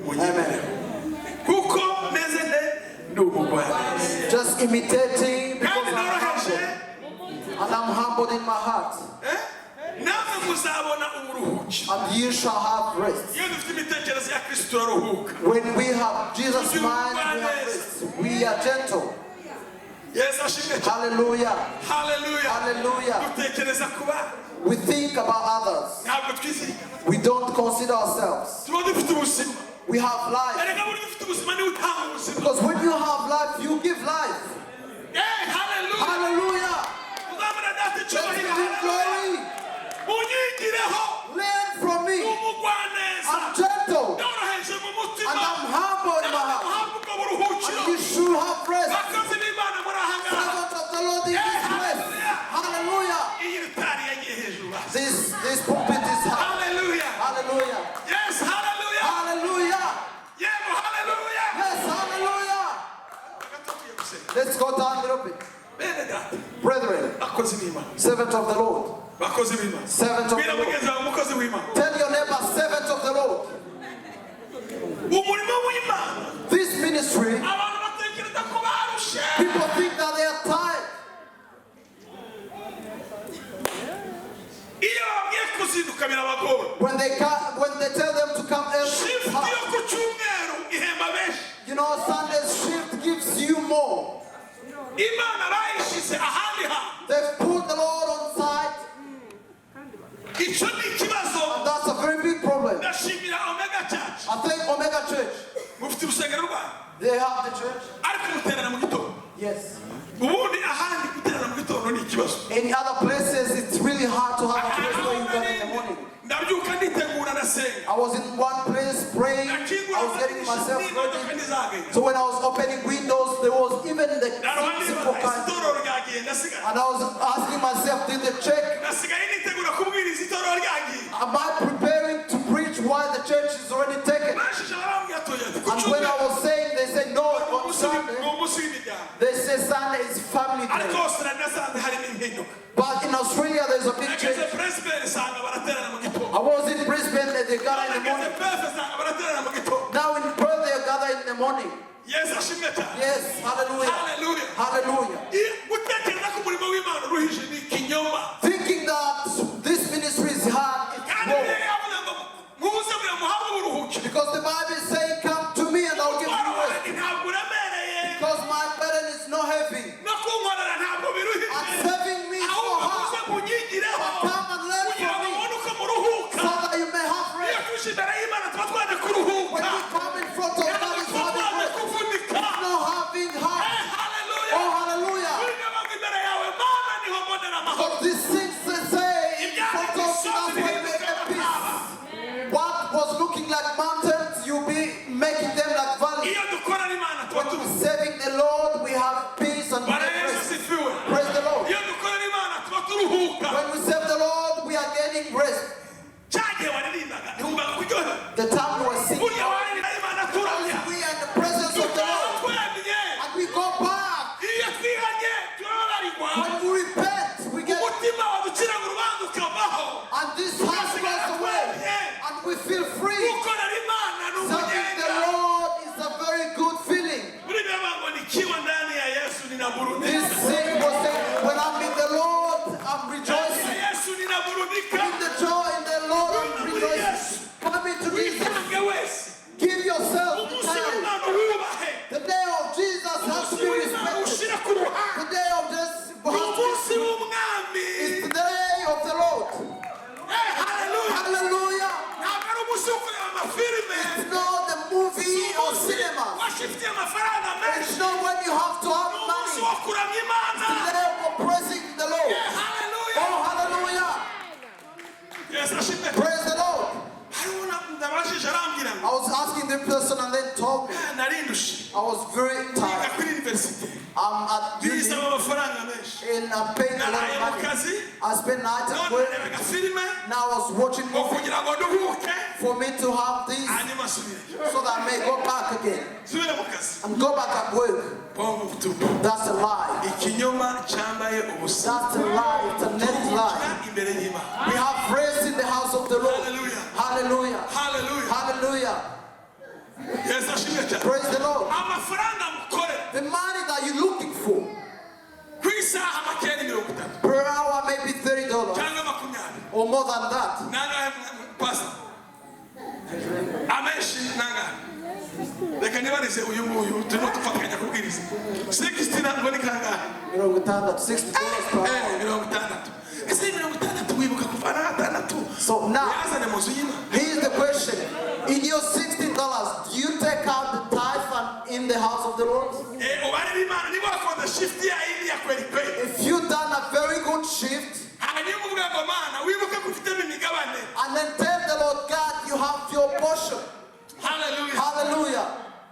Munyigireho. Amen. Kuko meze nte? Ndi umugwaneza. Just imitating because Kandi I'm noroheje. humble. And I'm humbled in my heart. Eh? Namwe muzabona uburuhukiro. And you shall have rest. Iyo dufite imitekerereze ya Kristo turaruhuka. When we have Jesus' mind, we have rest. We are gentle. Yesu ashimwe cyane. Hallelujah. Hallelujah. Hallelujah. Dutekereza ku bandi. We think about others. Ntabwo twizirikana. We don't consider ourselves. Tuba dufite ubuzima. We have life. Erega burya ufite ubuzima niwe utanga ubuzima. Because when you have life, you give life. Eh, hallelujah. Hallelujah. Uzamura data Let's icyubahiro. give him glory. Munyigireho. Learn from me. Umugwaneza. I'm gentle Noroheje mu mutima. and I'm humble in my Namwe heart. muhabwe ubwo buruhukiro. And you should have rest. Bakozi b'Imana muri aha ngaha. Servant of the Lord in this place. Hallelujah. Iyi ritari yagiye hejuru hasi. This pulpit is high. Hallelujah. Hallelujah. Yes, hallelujah. Hallelujah. Yego, hallelujah. Yes, hallelujah. Tugiye gusenga. Let's go down a little bit. Bene data, Brethren, bakozi b'Imana. servant of the Lord. Bakozi b'Imana. Servant of Bwira the Lord. mugenzi wawe umukozi w'Imana. Tell your neighbor, servant of the Lord. Umurimo w'Imana. This ministry, Abantu batekereza ko barushe. people think that they are tired. Iyo bababwiye kuzinduka birabagora. When they tell them to come early, Shift yo ku cyumweru ihemba benshi. Sunday's shift gives you more. Imana bayishize ahandi hantu. They've put the Lord on side, Icyo ni ikibazo. and that's a very big problem. Ndashimira Omega Church. I think Omega Church, Mufite urusengero rwanyu. they have the church. Ariko muterana mu gitondo. Yes. Ubundi ahandi guterana mu gitondo ni ikibazo. In other places, it's really hard to have a place where you gather in the morning. Ndabyuka nditegura ndasenga. I was in one place praying. Nakingura I was getting amadirishya myself n'imodoka ready. ntizagenda. So when I was opening windows, there was even the Naroha simple nibaza kind. itorero ryagiye ndasigara. And I was asking myself, did they check? Nasigaye nitegura kubwiriza itorero ryagiye. Am I preparing to preach while the church is already taken? Bashije barambwira tuya ati ku And when I cyumweru was saying, they said, no, on ni Sunday. umunsi w'imiryango. They say Sunday is family Ariko day. Australia nasanze harimo impinduka. But in Australia, there's a big Nageze change. Brisbane nsanga baraterana mu gitondo. I was in Brisbane and they gather in the Nageze morning. Perth nsanga baraterana mu gitondo. Now in Perth, they gather in the morning. Yesu ashimwe cyane. Yes, hallelujah. Hallelujah. Hallelujah. Gutekereza ko umurimo w'Imana uruhije ni ikinyoma. Thinking that this ministry is hard, it's Kandi wrong. Bibiliya yavuze ngo muze kugira ngo muhabwe uburuhukiro. Because the Bible is saying, come to me and I'll give Umutwaro you rest. wanjye ntabwo uremereye. Because my burden is not heavy. No kunkorera ntabwo biruhije. And serving me is Ahubwo not muze hard. munyigireho. But come and learn Kugira from ngo me mubone uko muruhuka. so that you may have Iyo rest. tuje imbere y'Imana tuba twaje kuruhuka. When we come in front of God, Ntabwo it's tuba having twaje rest. kuvunika. It's not having hard. Eh, hallelujah. Oh, hallelujah. Burya bava imbere yawe Mana niho mbonera amahoro. But these things they say in front of you, that's why you may get peace. was looking like mountains, you'll be making them like valleys. Iyo dukorana Imana tuba When we're turuhuka. serving the Lord, we have peace and we Bwana get Yesu rest. asifiwe. Praise the Lord. Iyo dukorana Imana tuba turuhuka. When we serve the Lord, we are gaining rest. Cya gihe waririmbaga ntiwumvaga kuryohewe. The time we were singing, Burya waririmba Imana turamya, we are in the presence of the dutaha Lord, twemye. and we go back. Iyo twihanye turababarirwa. When we repent, we get, Umutima waduciraga urubanza ukavaho. and this heart goes away, and we feel free. Gukorera Imana ni Serving umugenga. the Lord is a very good feeling. Muri bibiliya ngo nikiwa ndani ya Yesu ninaburudika. This thing was saying, when I'm in the Lord, I'm Ndani ya rejoicing. Yesu ninaburudika. In the joy in the Lord, I'm rejoicing. Come into Jesus. Witange wese. Give yourself the Umunsi time. w'Imana uwubahe. The day of Jesus has to Umunsi be w'Imana respected. ushyire ku ruhande. The day of Jesus Ni has to umunsi w'umwami. is the day of the Lord. Eh, hallelujah. Hallelujah. Ntabwo ari umunsi wo kureba amafilime. It's not the movie or cinema. Washifitiye amafaranga menshi. It's not when you have to have Ni umunsi money. wo kuramya Imana. It's the day of praising the Lord. Eh, hallelujah. Oh, hallelujah. Yesu ashimwe. Praise the Lord. Hariho ndabajije arambwira I ngo was asking the person and then told me "Eh, narindushe I was very niga tired. kuri universite I'm at uni bisaba amafaranga menshi and I'm paying a lot naraye mu of money. kazi I spent night at none work. narebaga filime Now I was watching ngo movies kugira ngo nduhuke for me to have this hanyuma nsubire so that I may go back again nsubire mu kazi. and go back at work. Bongo butupu. That's a lie. Ikinyoma cyambaye ubusa. That's a lie. It's a net lie. Turuhukira imbere y'Imana. We have rest in the house of the Lord. Hallelujah. Hallelujah. Hallelujah. Hallelujah. Yesu ashimwe cyane. Praise the Lord. Amafaranga mukorera The money that you're looking for ku isaha makeya ni 30 per hour maybe $30 cyangwa 20 or more than that. Nangahe pasa amenshi nangahe? Reka nibarize uyu nguyu turimo dufatikanya kubwiriza. 60 ntabwo ni kangahe? $60 per hour. Eh, 60. Ese 60 wibuka kuvana 6 So now, uyazane mu nzu y'Imana? here's the question. In your $60, do you take out the tithe and in the house of the Lord? Eh, ubarira Imana niba wakoze shift ya yindi ya kweli kweli, If you've done a very good shift, hanyuma uvuga ngo Mana wibuke ko ufitemo imigabane. and then tell the Lord God you have your portion. Hallelujah. Hallelujah.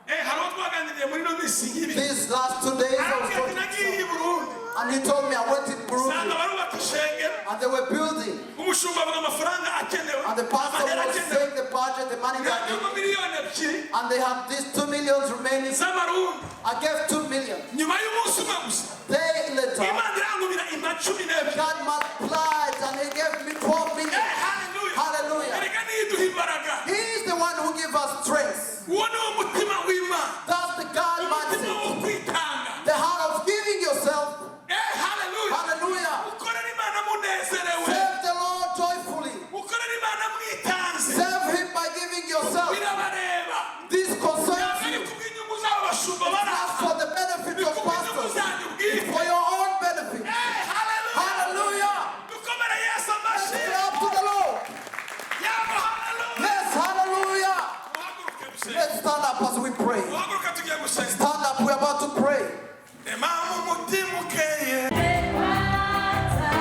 Eh, hari uwo twaganiriye muri ino minsi nk'ibi, These last 2 days I was arambwira ati talking nagiye to i Burundi and he told me I went in nsanga Burundi barubaka ishengero, and they were building, umushumba avuga amafaranga akenewe, and the pastor amahera was akenewe, saying the budget, the money that they ntabwo miliyoni 2 and they have these 2 millions remaining. z'amarundi. I gave 2 million. Nyuma y'umunsi umwe gusa Day later, Imana irangubira impa 12. God multiplied and he gave me 12 million. Eh, hallelujah. Hallelujah. Erega niyo iduha imbaraga. He is the one who gives us strength. Uwo ni wo mutima w'Imana. That's the God Umutima mindset. wo kwitanga. The heart of giving yourself. Eh, hallelujah. Hallelujah. Ukorera Imana munezerewe. Serve the Lord joyfully. Ukorera Imana mwitanze. Serve him by giving yourself. Birabareba. This concerns Ntabwo ari you. kubw'inyungu z'abo bashumba It's bari not aha. for the benefit Ni of kubw'inyungu pastors. zanyu bwite. For your own benefit. Eh, hallelujah. Hallelujah. Dukomere Yesu amashyi. Clap to the Lord. Yaba hallelujah. Yes, hallelujah. Muhaguruke dusenge. Let's stand up as we pray. Muhaguruke tugiye gusenga. Stand up, we're about to pray. Impamvu umutima ukeye. Yeah.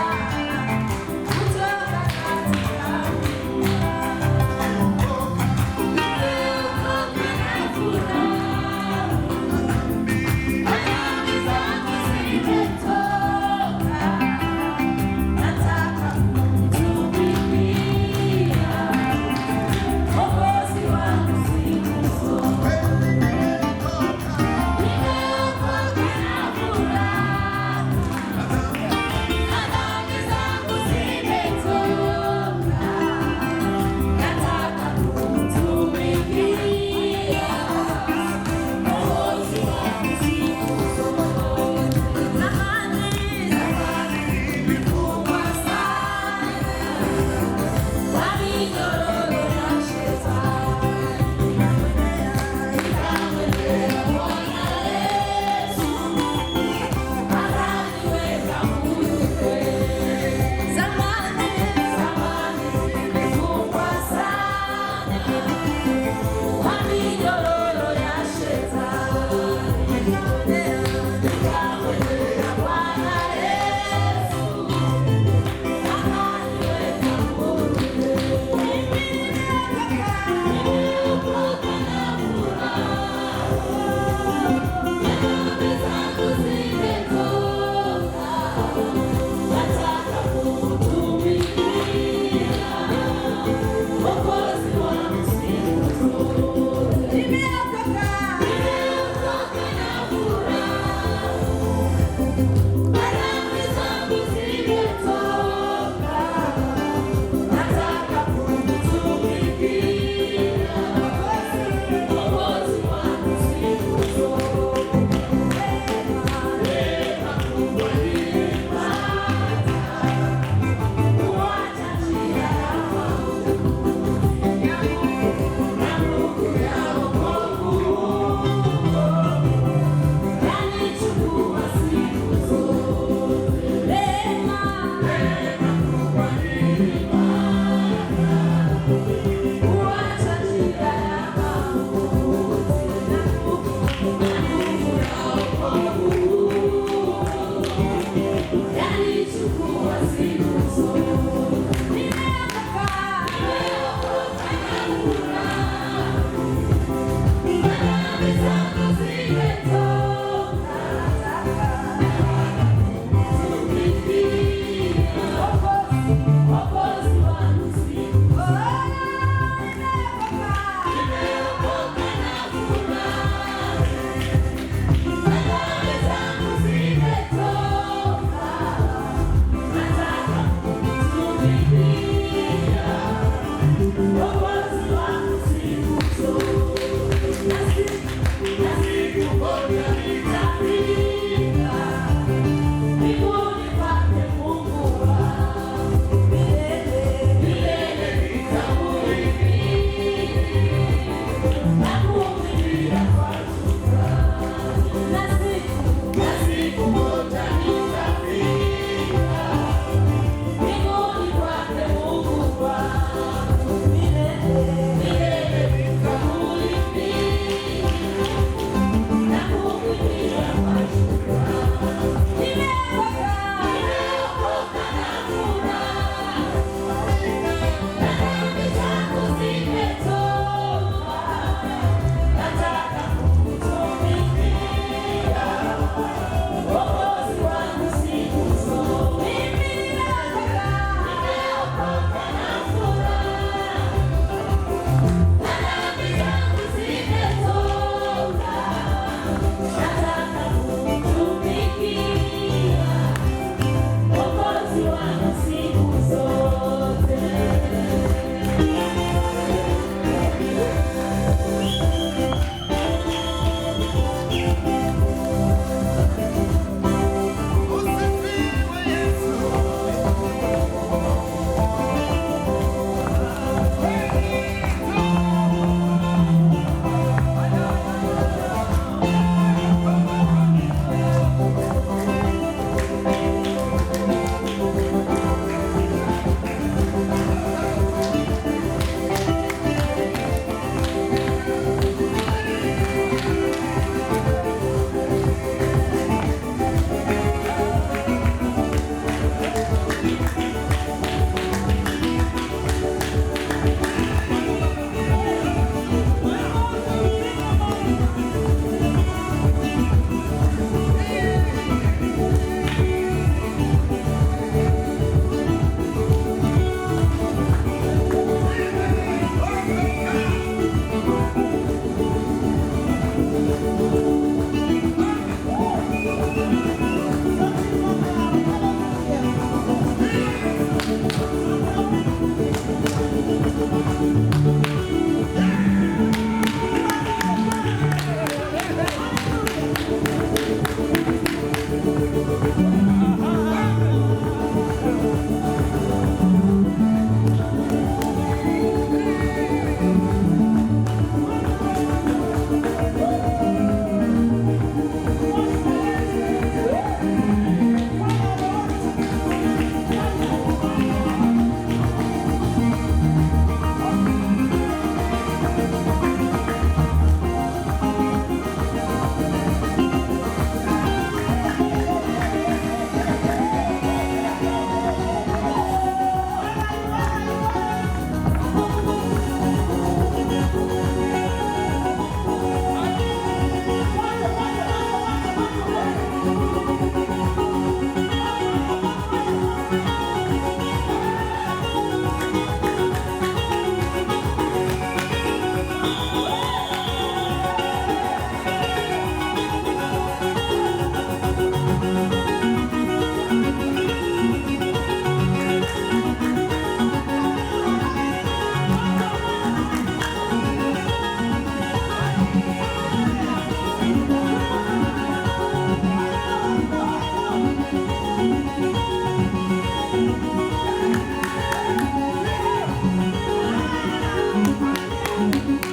Hallelujah.